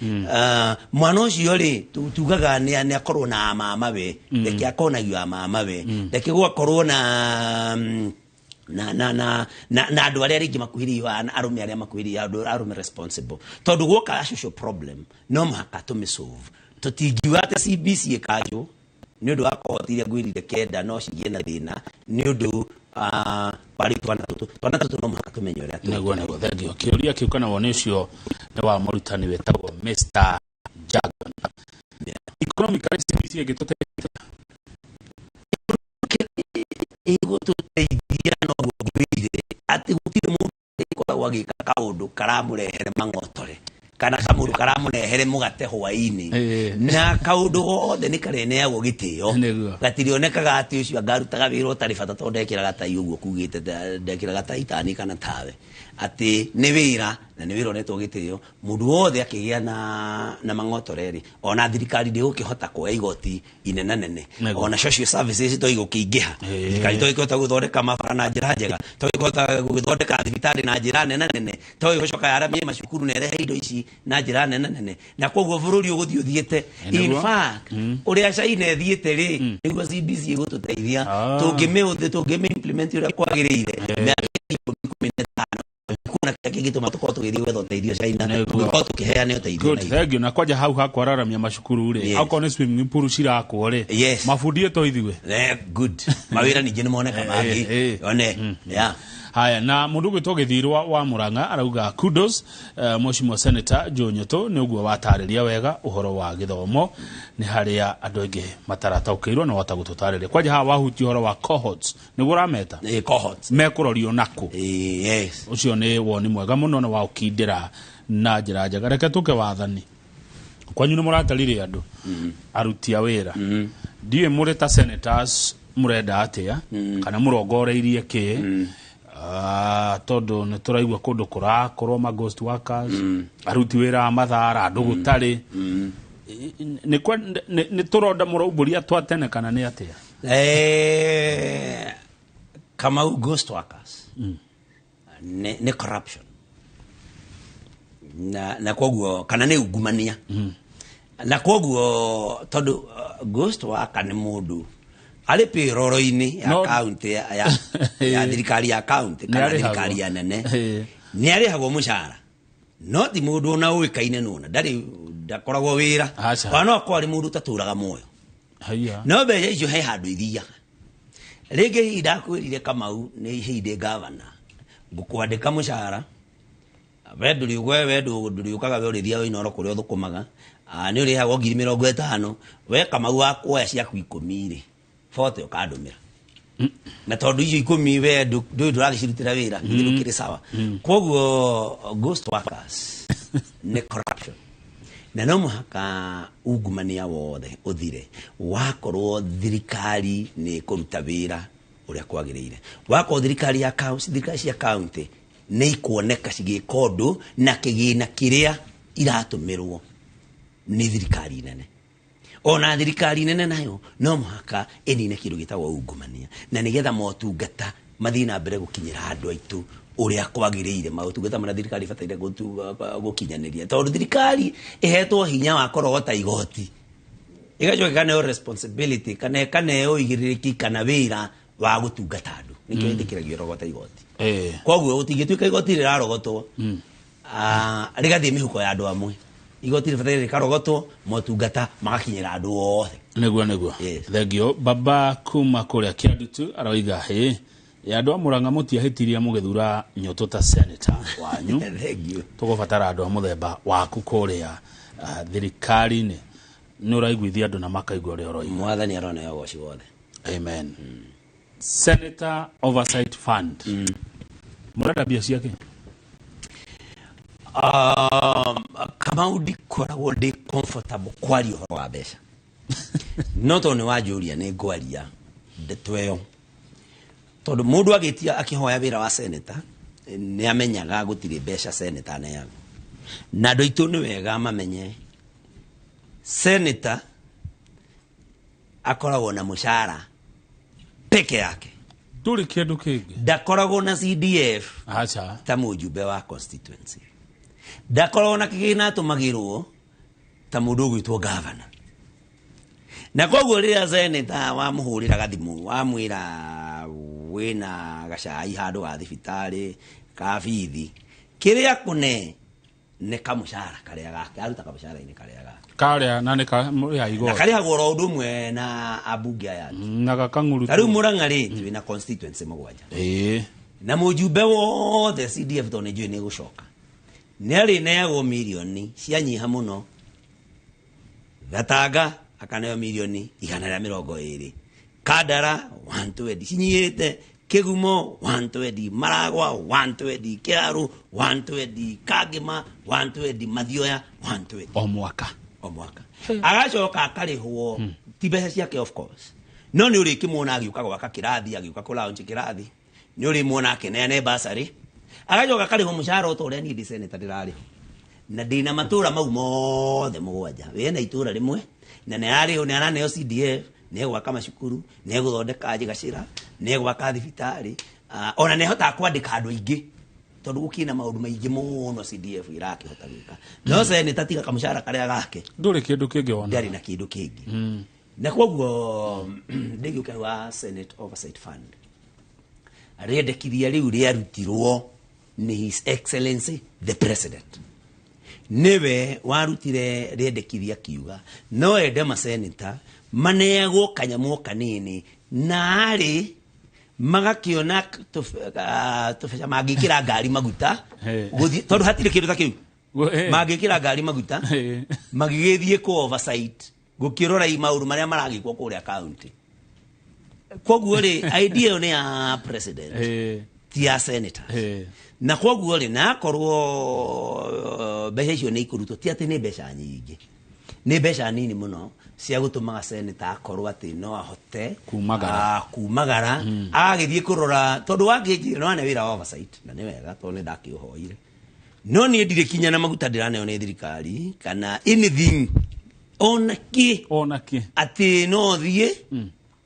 Mwana ũcio rĩ, tugaga nĩ akorwo na mama we, reke akonagio a mama we, reke gwakorwo na na na na na na andũ arĩa rĩngĩ makuhĩrĩirio, arũme arĩa makuhĩrĩirio, andũ arũme responsible, tondũ guoka social problem no mũhaka tũmĩsolve. Tũtingiuga atĩ CBC ĩkanjwo nĩ ũndũ wa cohort iria ngwĩrire 9 no cigĩe na thĩna nĩ ũndũ warĩ twana tũtũ no mũhaka tũmenye ũrĩa Nĩguo, thank you. Kĩũria kĩu kana woni ũcio nĩ wa mũrutani wĩtagwo Mr. Jagon. Economically CBC ĩngĩtũteithia? Ĩgũtũteithia noguo ngwĩrire, atĩ gũtirĩ mũndũ ĩkoragwo agĩka kaũndũ karamũrehere mang'otore kana kamũndũ karamũrehere mũgate hwainĩ, na kaũndũ gothe nĩ karĩneagwo gĩtĩo. Gatirionekaga atĩ ũcio angarutaga wĩra ũtarĩ bata tondũ ndekĩraga tai ũguo kugĩte ndekĩraga tai tani kana tawe, atĩ nĩ wĩra na nĩ wĩra ũnetwo gĩtĩo. Mũndũ wothe akĩgĩa na mang'otore rĩ, ona thirikari ndĩgũkĩhota kuoya igoti inenanene, ona social services to igũkĩingĩha. Thirikari to ĩkĩhota gũthondeka mabara na njĩra njega, to ĩkĩhota gũthondeka thibitarĩ na njĩra nene nene, to ĩgũcoka yaramie macukuru na ĩrehe indo ici na njĩra nene nene, na koguo bũrũri ũgũthiĩ ũthiĩte. In fact, ũrĩa China ĩthiĩte rĩ, nĩguo CBC ĩgũtũteithia. Tũngĩmĩhũthĩ, tũngĩmĩ implement ũrĩa kwagĩrĩire, mĩaka 10, 15, kuona kĩrĩa kĩngĩtũma tũkorwo tũgĩthiĩ gwetha ũteithio China, tũngĩkorwo tũkĩheana ũteithio Good, na ithuĩ. Thank you. Na kwanja hau hakwararamia macukuru rĩ, akorwo nĩ swimming pool cirakwo rĩ, mabundi ĩto ithuĩ. Good, mawĩra ningĩ nĩ moneka mangĩ one, yeah. Haya, na mundu gwitwo Githirwa wa Murang'a arauga kudos, Mheshimiwa Senator Joe Nyoto, nĩ ũguo watarĩria wega ũhoro wa gĩthomo, nĩ harĩa andũ aingĩ matarataũkĩirwo na wahota gũtũtarĩria. Kwanja haha wahutia ũhoro wa cohorts, nĩguo ũrameta? Cohorts. Mekũrorio nakũ? Yes. Ũcio nĩ woni mwega mũno na wa ũkindĩra na njĩra njega. Reke tũke wathani kwanyu, nĩ mũratarire andũ aruti a wĩra, ndiũĩ mũrĩ ta senators mũrenda atĩa kana mũrongoreirie kĩ? Tondũ nĩ tũraigua kũndũ kũrakorwo ma ghost workers, aruti wĩra a mathara, andũ gũtarĩ. Nĩ tũronda mũraumbũria twa tene kana nĩ atĩa? Kamau, ghost workers nĩ corruption na koguo kana nĩ ungumania, na koguo tondũ ghost worker nĩ mũndũ arĩ payroll-inĩ ya county ya thirikari ya county kana Nĩ arĩhagwo. thirikari ya nene, nĩ arĩhagwo mũcara, no ti mũndũ ona ũĩkaine nona ndarĩ ndakoragwo wĩra, Aca. ona no akorwo arĩ mũndũ ũtatũraga muoyo. Haiya. No mbeca icio he handũ ithiaga. Rĩngĩ hihi ndakwĩrire, Kamau, nĩ hihi ndĩ gavana ngũkwandĩka mũcara. We ndũrĩ we ndũrĩũkaga we ũrĩthiaga Inooro kũrĩa ũthũkũmaga. Nĩ ũrĩhagwo 50,000. We Kamau wa kuoya ciaku 10 rĩ, 40 ũkandũmĩra. Na tondũ icio 10 we ndũĩ ndũragĩcirutĩra wĩra, githĩ ndũkĩrĩ sawa. Koguo ghost workers nĩ corruption. Na no mũhaka ungumania wothe ũthire wakorwo thirikari nĩ kũruta wĩra ũrĩa kwagĩrĩire. Wakorwo thirikari ya county, thirikari cia county nĩ ikuoneka cigĩka ũndũ na kĩgĩna kĩrĩa iratũmĩrwo nĩ thirikari nene. Ona thirikari nene nayo no mũhaka ĩnine kĩndũ gĩtagwo ungumania, na nĩgetha motungata mathiĩ na mbere gũkinyĩra andũ aitũ ũrĩa kwagĩrĩire. Motungata marĩa thirikari ĩbataire gũkinyanĩria, tondũ thirikari ĩhetwo hinya wa kũrogota igoti, ĩgacoka ĩkaneo responsibility kana ĩkaneo ũigĩrĩrĩki kana wĩra wa gũtungata andũ. Nĩkĩo ĩtĩkĩragio ĩrogota igoti. Koguo gũtingĩtuĩka igoti rĩrarogotwo rĩgathiĩ mĩhuko ya andũ amwe. Igoti rĩbataire rĩkarogotwo, motungata magakinyĩra andũ othe. Nĩguo. Thengio. Baba kuma kũrĩa Kĩandutu aroiga hĩ ya andũ a Murang'a mũtiahĩtirie mũgĩthura Nyoto ta senator wanyu. Thengio. Tũgũbatara andũ a mũthemba waku kũrĩa thirikari-inĩ. Nĩ ũraiguithia andũ na makaigua ũrĩa ũroiga. Mwathani aroneo ũgoci wothe. Amen. Senator Oversight Fund. Mũrenda mbia ciake? Kamau ndikoragwo ndĩ comfortable kwaria ũhoro wa mbeca. No tondũ nĩ wanjũria nĩ ngwaria ndeto ĩyo. Tondũ mũndũ agĩtia akĩhoya wĩra wa senator nĩ amenyaga gũtirĩ mbeca senator aneagwo. Na andũ aitũ nĩ wega mamenye senator akoragwo na mũcara peke yake. Ndũrĩ kĩndũ kĩngĩ. Ndakoragwo na CDF. Acha. Ta mũjumbe wa constituency. Ndakoragwo na kĩgĩna atũmagĩrwo ta mũndũ ũgwĩtwo governor. Na koguo rĩrĩa senator wamũhũrĩra gathimũ wamwĩra wĩna gacai handũ ga thibitarĩ ka bithi, kĩrĩa kũne nĩ kamũcara karĩa gake, aruta kamũcara-inĩ karĩa gake. Karĩa na nĩ ya igoti. Na karĩhagwo oro ũndũ ũmwe na ambunge aya. Na gakang'uru. Ta rĩu Murang'a rĩ, twĩna constituency 7. Na mũjumbe wothe CDF tondũ nĩ njũĩ nĩ gũcoka. Nĩ arĩneagwo mirioni cianyiha mũno. Gatanga akaneo mirioni 120. Kandara 120. Cinyihĩte Kĩgumo 120, Maragwa 120, Kĩaru 120, Kangĩma 120, Mathioya 120. O mwaka. O mwaka. Agacoka akarĩhwo ti mbeca ciake of course. No nĩ ũrĩkĩmuona agĩũka gwaka kĩrathi, agĩũka kũ launch kĩrathi. Nĩ ũrĩmuona akĩneane bursary. Agacoka akarĩhwo mũcara o ta ũrĩa niĩ ndĩ senator ndĩrarĩhwo. Na ndĩna matũra mau mothe 7. We na itũra rĩmwe na nĩ ararĩhwo, nĩ araneo CDF, nĩ egwaka macukuru, nĩ egũthondeka njĩgacĩra, nĩ egwaka thibitarĩ, ona nĩ ehotaga kwandĩka andũ aingĩ tondũ gũkĩna maũndũ maingĩ mũno CDF irakĩhota gwĩka. No senator tiga kamũcara karĩa gake, ndũrĩ kĩndũ kĩngĩ wona. Ndarĩ na kĩndũ kĩngĩ. Na koguo ndĩgĩũka wa Senate Oversight Fund. Rĩendekithia rĩu rĩarutirwo nĩ His Excellency the President. Nĩwe warutire rĩendekithia kiuga no ende maseneta maneagwo kanyamũ kanini na arĩ magakĩona tũbeca mangĩkĩra ngari maguta gũthiĩ, tondũ hatirĩ kĩndũ ta kĩu. Mangĩkĩra ngari maguta magĩgĩthiĩ kũ oversight gũkĩrora maũndũ marĩa maragĩkwo kũrĩa county. Koguo rĩ, idea ĩyo nĩ ya president, ti ya senator. Na koguo rĩ, na akorwo mbeca icio nĩ ikũrutwo, ti atĩ nĩ mbeca nyingĩ, nĩ mbeca nini mũno cia gũtũmaga senator akorwo atĩ no ahote kumagara, kumagara agagĩthiĩ kũrora, tondũ wangĩnjĩra no ane wĩra wa oversight, na nĩ wega tondũ nĩ ndakĩũhoire. No niĩ ndirĩ kinya na maguta ndĩraneo nĩ thirikari kana anything ona kĩ, ona kĩ, atĩ no thiĩ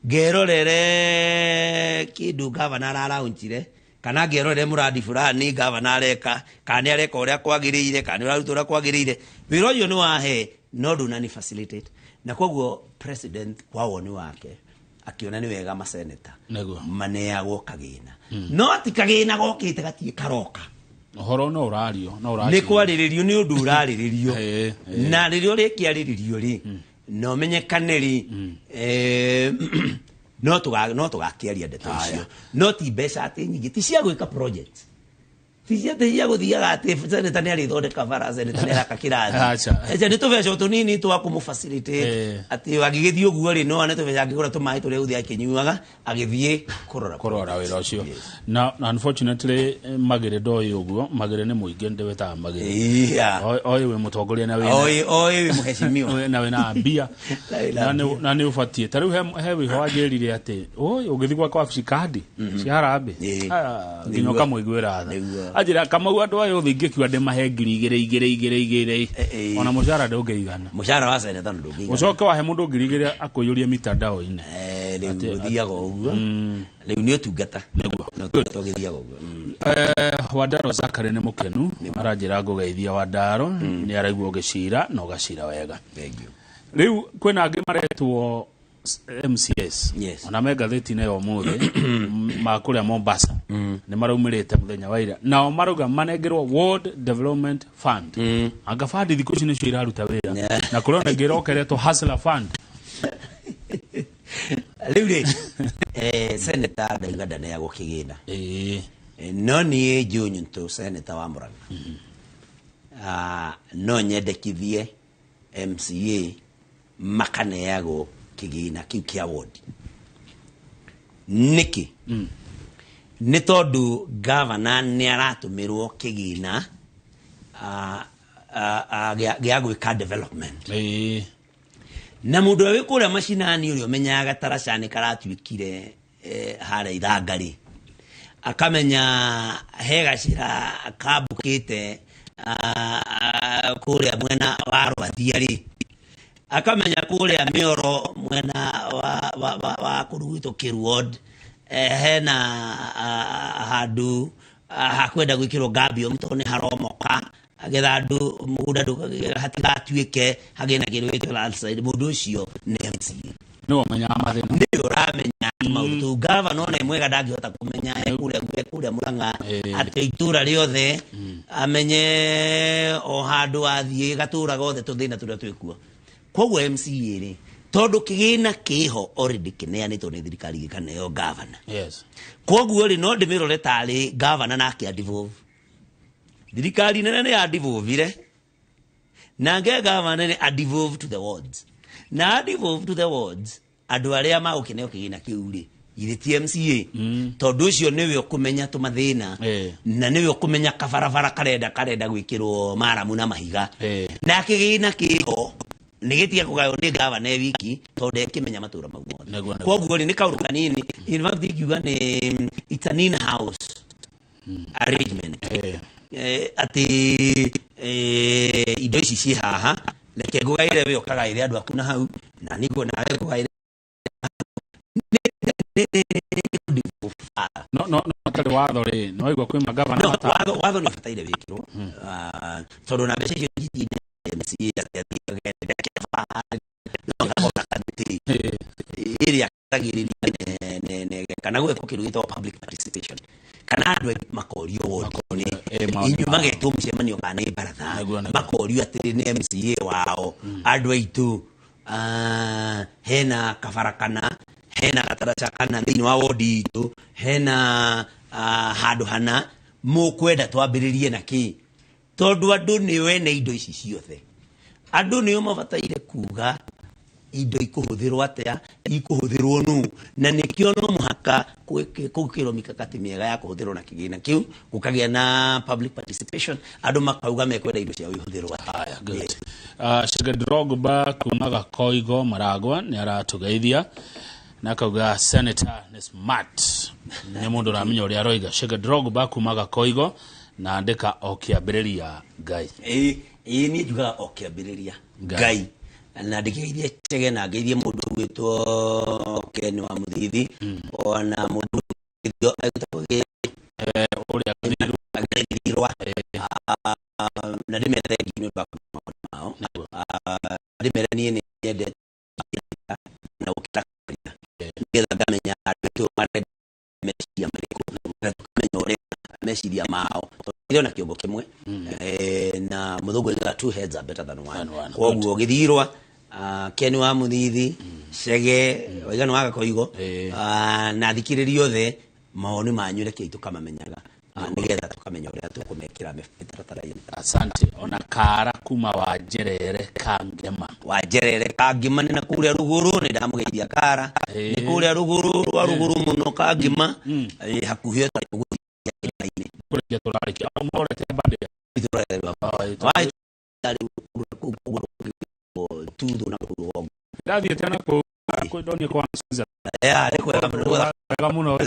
ngerorere kĩndũ gavana araraunchire, kana ngerorere mũradi fulani gavana areka, kana nĩ areka ũrĩa kwagĩrĩire, kana nĩ ũraruta ũrĩa kwagĩrĩire. Wĩra ũcio nĩ wahe no ndũnani facilitate. Na koguo president kwa woni wake akiona nĩ wega maseneta maneagwo kagĩna. No ti kagĩna gokĩte gatirĩ karoka. Ũhoro no ũrario, no ũracio. Nĩ kwarĩrĩrio, nĩ ũndũ ũrarĩrĩrio. Na rĩrĩa ũrĩkĩarĩrĩrio rĩ, no menyekane rĩ, no tũgakĩaria ndeto icio. No ti mbeca atĩ nyingĩ, ti cia gwĩka project. Ti cia gũthiaga atĩ seneta nĩ arĩthondeka bara, seneta nĩ araka kĩrathi. Acha. Acha, nĩ tũbeca o tũnini twa kũmũ facilitate atĩ agĩgĩthiĩ ũguo rĩ, no ane tũbeca angĩgũra tũmaĩ tũrĩa gũthiĩ akĩnyuaga agĩthiĩ kũrora kũrora wĩra ũcio. Na unfortunately Magĩrĩ ndoĩ ũguo. Magĩrĩ nĩ mũingĩ, ndĩwĩtaga Magĩrĩ. Oĩ wĩ mũtongoria na wĩna Oĩ wĩ mũheshimiwa. Na wĩna mbia. Na wĩna Na nĩ ũbatiĩ. Ta rĩu he wĩho wanjĩrire atĩ oi ũgĩthiĩ gwakwa wabici kandi cia harambĩ, nginya ũkamũiguĩra tha. Anjĩra Kamau, andũ aya othe ingĩkiuga ndĩmahe 2,000 2,000 2,000 2,000, ona mũcara ndũngĩigana. Mũcara wa seneta ndũngĩigana. Ũcoke wahe mũndũ 2,000 akũiyũrie mitandao-inĩ. Rĩu gũthiaga ũguo, rĩu nĩ ũtungata. Nĩguo. Nĩ ũtungata ũgĩthiaga ũguo. Wandaro Zakary nĩ mũkenu, aranjĩra ngũgeithia Wandaro, nĩ araigua ũgĩcira na ũgacira wega. Thank you. Rĩu kwĩna angĩ maretwo MCS, ona me ngathĩti-inĩ ya ũmũthĩ ma kũrĩa Mombasa, nĩ maraumĩrĩte mũthenya wa ira, nao marauga manengerwo World Development Fund. Anga fund thikũ ici nĩcio iraruta wĩra, na kũrĩ ona ĩngĩ ĩrokeretwo Hustler Fund. Rĩu rĩ, seneta ndauga ndaneagwo kĩgĩna, no niĩ njũĩ Nyuntũ, seneta wa Murang'a, no nyendekithie MCA makaneagwo kĩgĩna kĩu kĩa ward. Nĩkĩ? Nĩ tondũ gavana nĩ aratũmĩrwo kĩgĩna gĩa gwĩka development, na mũndũ ũrĩa wĩ kũrĩa macinani, ũrĩa ũmenyaga gataraca nĩ karatuĩkire harĩa ithanga rĩ, akamenya he gacĩra kambũkĩte kũrĩa mwena wa Rwathia rĩ, akamenya kũrĩa mĩoro mwena wa kũndũ gwitũ Kĩru hena handũ hakwenda gwĩkĩrwo gabion tondũ nĩ haromoka, getha andũ mũgũnda hatigatuĩke hagĩe na kĩndũ gĩtwo landslide. Mũndũ ũcio nĩ MCA. Nĩwe ũmenyaga mathĩna. Nĩwe ũramenya maũndũ tũu. Gavana ona mwega ndangĩhota kũmenya e kũrĩa Murang'a atĩ itũra rĩothe, amenye o handũ athiĩ gatũra gothe tũthĩna tũrĩa twĩkuo. Koguo MCA rĩ, tondũ kĩgĩna kĩho already kĩneanĩtwo nĩ thirikari gĩkaneo gavana, koguo rĩ, no ndĩmĩrore tarĩ gavana nake adevolve. Thirikari nene nĩ yadevolvire, nake gavana nĩ adevolve to the wards, na adevolve to the wards, andũ arĩa magũkĩneo kĩgĩna kĩu rĩ, githĩ ti MCA? Tondũ ũcio nĩwe ũkũmenya tũmathĩna, na nĩwe ũkũmenya kabarabara karenda gwĩkĩrwo maramu na mahiga, na kĩgĩna kĩho nĩ gĩtige kũgaywo nĩ gavana e wiki, tondũ ndekĩmenya matũra mau mothe. Koguo rĩ, nĩ kaũndũ kanini. In fact, ingiuga nĩ it's an in house arrangement, atĩ indo ici ciĩ haha, reke ngũgaĩre, we ũkagaĩre andũ aku na hau, na nĩguo nawe ngũgaĩre. No hatarĩ watho rĩ, no igua kwĩ magavana. No, watho nĩ ũbataire wĩkĩrwo, tondũ na mbeca icio itinda MCA atĩ athiĩ no ngahota kamĩtĩ ĩrĩa katagĩrĩria kana gwĩkwo kĩndũ gĩtagwo public participation, kana andũ aingĩ makorio wodi-inĩ, inyuĩ magetwo mũcemanio kana nĩ baratha, makorio atĩrĩ nĩ MCA wao, andũ aitũ, hena kabara kana hena gataraca kana thĩinĩ wa wodi itũ hena handũ hana mũkwenda twambĩrĩrie na kĩ, tondũ andũ nĩo ene indo ici ciothe. Andũ nĩo mabataire kuga indo ikũhũthĩrwo atĩa, ikũhũthĩrwo nũ, na nĩkĩo no mũhaka gwĩkĩrwo mikakati mĩega ya kũhũthĩrwo na kĩgĩna kĩu, gũkagĩa na public participation, andũ makauga mekwenda indo ciao ihũthĩrwo atĩa. Good. Shege Drogba kuma Gakoigo Maragwa nĩ aratũgeithia na akauga senator nĩ smart, nĩ mũndũ ũramenya ũrĩa aroiga. Shege Drogba kuma Gakoigo, na andĩka o kĩambĩrĩria Ngai. Ĩĩ, niĩ njugaga o kĩambĩrĩria Ngai, na ndĩkĩgeithie Chege na ngeithie mũndũ ũgwĩtwo Ken wa Mũthithi, ona mũndũ ũrĩa Gĩthirwa, na ndĩmere thengiũ nĩ ũndũ wa maũndũ mao. Ndĩmere niĩ nĩ nyendete na gũkĩra nĩgetha ngamenya andũ aitũ marenda meciria marĩkũ, na tũkamenya ũrĩa meciria mao, tondũ na kĩongo kĩmwe, na mũthũngũ oigaga two heads are better than one. Koguo Gĩthirwa, Ken wa Mũthithi, Chege waigana wa Gakoigo, na athikĩrĩria othe, mawoni manyu rekei tũkamamenyaga. Nĩgetha tũkamenya ũrĩa tũkũmekĩra mĩtaratara-inĩ. Asante. Ona kara kuma wa Njerere Kangema. Wa Njerere Kangema nĩ na kũrĩa rũgũrũ, nĩ ndamũgeithia kara. Nĩ kũrĩa rũgũrũ rwa rũgũrũ mũno Kangema, hakuhĩ ta kĩrĩma-inĩ. Kũrĩkia tũrarĩkia. Mũrorete mbandĩ. Tuthu na rũgongo. Ndathiĩte na kũu ndonire kwa wega mũno.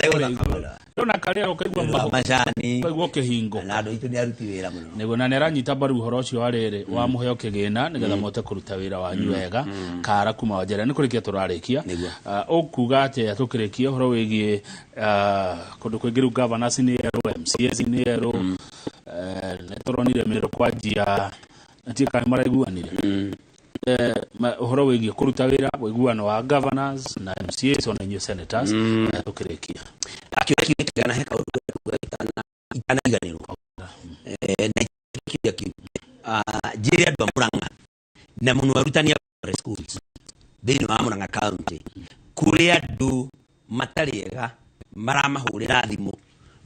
Ndona karĩa ũkaigua macani, ũkaigua ũkĩhingũka. Na andũ aitũ nĩ aruti wĩra mũno. Nĩguo, na nĩ aranyita mbaru ũhoro ũcio wa rĩrĩ wa mũheo kĩgĩna nĩgetha mũhote kũruta wĩra wanyu wega. Kara kuma wa Njerere. Nĩ kũrĩkia tũrarĩkia. Ũkuga atĩa tũkĩrĩkia ũhoro wĩgiĩ kũndũ kũingĩ rĩu governors nĩ erũ, MCAs nĩ erũ, nĩ tũronire mĩrũ kwanjia ntiĩ kana maraiguanire. Ũhoro wĩgiĩ kũruta wĩra, ũiguano wa governors na MCAs ona inyuĩ senators, tũkĩrĩkia. Akĩũria kĩu kĩgana he kaũndũ itanaiganĩrwo. Na kĩũria kĩu. Njĩre andũ a Murang'a na mũno arutani a primary schools thĩinĩ wa Murang'a County, kũrĩ andũ matarĩ ega maramahũrĩra thimũ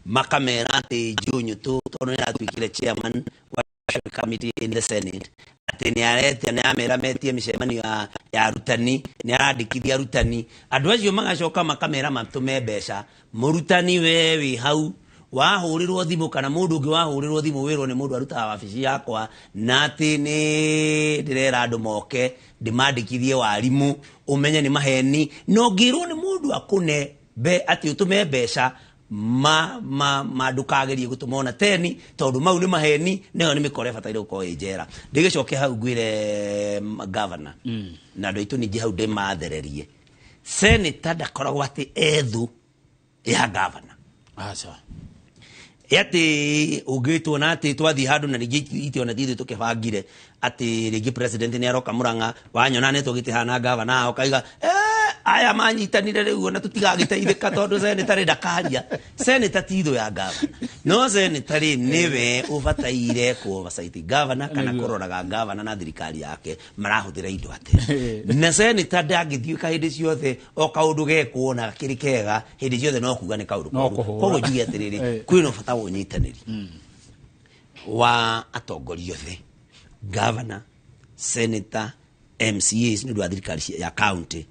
makamera atĩ Joe Nyutu tondũ nĩ aratuĩkire chairman wa committee in the Senate, atĩ nĩ aretia, nĩ amera metie mĩcemanio ya arutani, nĩ arandĩkithia arutani. Andũ acio magacoka makamera matũme mbeca. Mũrutani we wĩ hau wahũrĩrwo thimũ kana mũndũ ũngĩ wahũrĩrwo thimũ wĩrwo nĩ mũndũ arutaga wabici yakwa na atĩ nĩ ndĩrera andũ moke ndĩmandĩkithie warimũ, ũmenye nĩ maheni. Na ũngĩrwo nĩ mũndũ akũne atĩ ũtũme mbeca ma ndũkagerie gũtũma ona teni tondũ mau nĩ maheni, nayo nĩ mĩkora ĩbataire gũkorwo ĩ njera. Ndĩgĩcoke hau ngwĩre governor na andũ aitũ ningĩ hau ndĩmathererie, senator ndakoragwo atĩ ethũ ya governor. Aca. Atĩ ũngĩtwo na atĩ twathiĩ handũ na rĩngĩ itiona ti ithuĩ tũkĩbangire atĩ rĩngĩ president nĩ aroka Murang'a, wanyona nĩ tũgĩtĩhana governor ũkaiga aya manyitanire rĩu ona tũtigagĩteithĩka tondũ senator rĩ ndakaria. Senator ti thũ ya governor, no senator rĩ nĩwe ũbataire kũ oversight governor kana kũroraga governor na thirikari yake marahũthĩra indo atĩa. Na senator ndangĩthiũka hĩndĩ ciothe o kaũndũ gekwo na gakĩrĩ kega hĩndĩ ciothe no kuga nĩ kaũndũ koru. Koguo njuge atĩrĩrĩ, kwĩna bata wa ũnyitanĩri wa atongoria othe, governor, senator, MCAs nĩ ũndũ wa thirikari ya county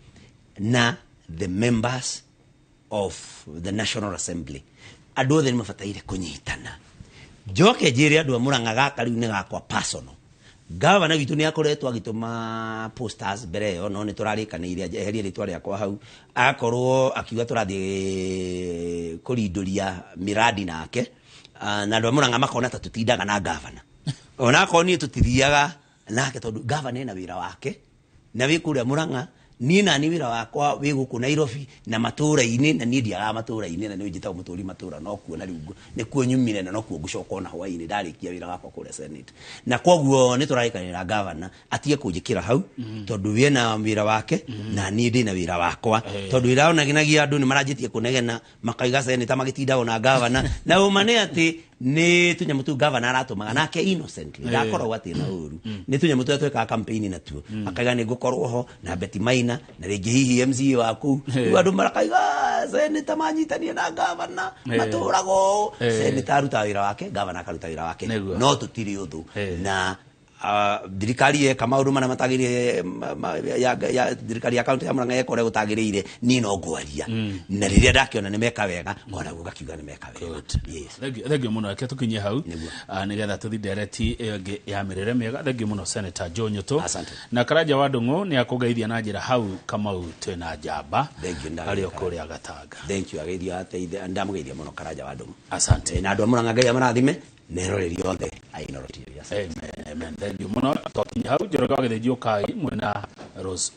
na the members of the National Assembly. Andũ othe nĩ mabataire kũnyitana. Njoke njĩre andũ a Murang'a gaka rĩu nĩ gakwa personal. Governor witũ nĩ akoretwo agĩtũma posters mbere ĩyo, no nĩ tũrarĩkanĩire eherie rĩtwa rĩakwa hau, agakorwo akiuga tũrathiĩ kũrindũria miradi nake, na andũ a Murang'a makona ta tũtindaga na governor. Onakorwo niĩ tũtithiaga nake tondũ governor ena wĩra wake na wĩ kũrĩa Murang'a, niĩ nani wĩra wakwa wĩ gũkũ Nairobi na matũra-inĩ, na niĩ ndiagaga matũra-inĩ, na nĩ njĩtagwo mũtũri matũra, no kuo na rĩu nĩkuo nyumire na nokuo ngũcoka ona hwaĩ-inĩ ndarĩkia wĩra wakwa kũrĩa Senate. Na koguo nĩ tũrarĩkanĩra governor atige kũnjĩkĩra hau tondũ we na wĩra wake na niĩ ndĩ na wĩra wakwa, tondũ wĩra onagenagia andũ nĩ maranjĩtie kũnegena makaiga senator magĩtindaga na governor, na ũma nĩ atĩ nĩ tũnyamũ tũu governor aratũmaga nake innocently, ndakoragwo atĩ na ũru, nĩ tũnyamũ tũrĩa twekaga campaign natuo, akaiga nĩ ngũkorwo ho na Betty Maina na rĩngĩ hihi MCA wa kũu, rĩu andũ marakaiga senator manyitanie na governor matũraga ũũ. Senator arutaga wĩra wake, governor akaruta wĩra wake, no tũtirĩ ũthũ na thirikari yeka maũndũ marĩa matagĩrĩire, ya thirikari ya county ya Murang'a yeka ũrĩa gũtagĩrĩire, niĩ no ngwaria, na rĩrĩa ndakĩona nĩ meka wega onaguo ngakiuga nĩ meka wega. Yes. Thank you mũno, reke tũkinyie hau nĩgetha tũthiĩ ndereti ĩyo ĩngĩ ya mĩrĩre mĩega. Thank you mũno Senator Joe Nyutu. Na Karanja wa Ndung'u nĩ akũgeithia na njĩra hau Kamau twĩna njamba arĩ o kũrĩa Gatanga. Thank you, ageithia ateithia, ndamũgeithia mũno Karanja wa Ndung'u. Asante. Na andũ a Murang'a Ngai amarathime neroreri othe a Inooro TV. Amen, amen. Thank you mũno. Twakinya hau Njoroge wa Gĩthĩnji ũkai mwena Rose.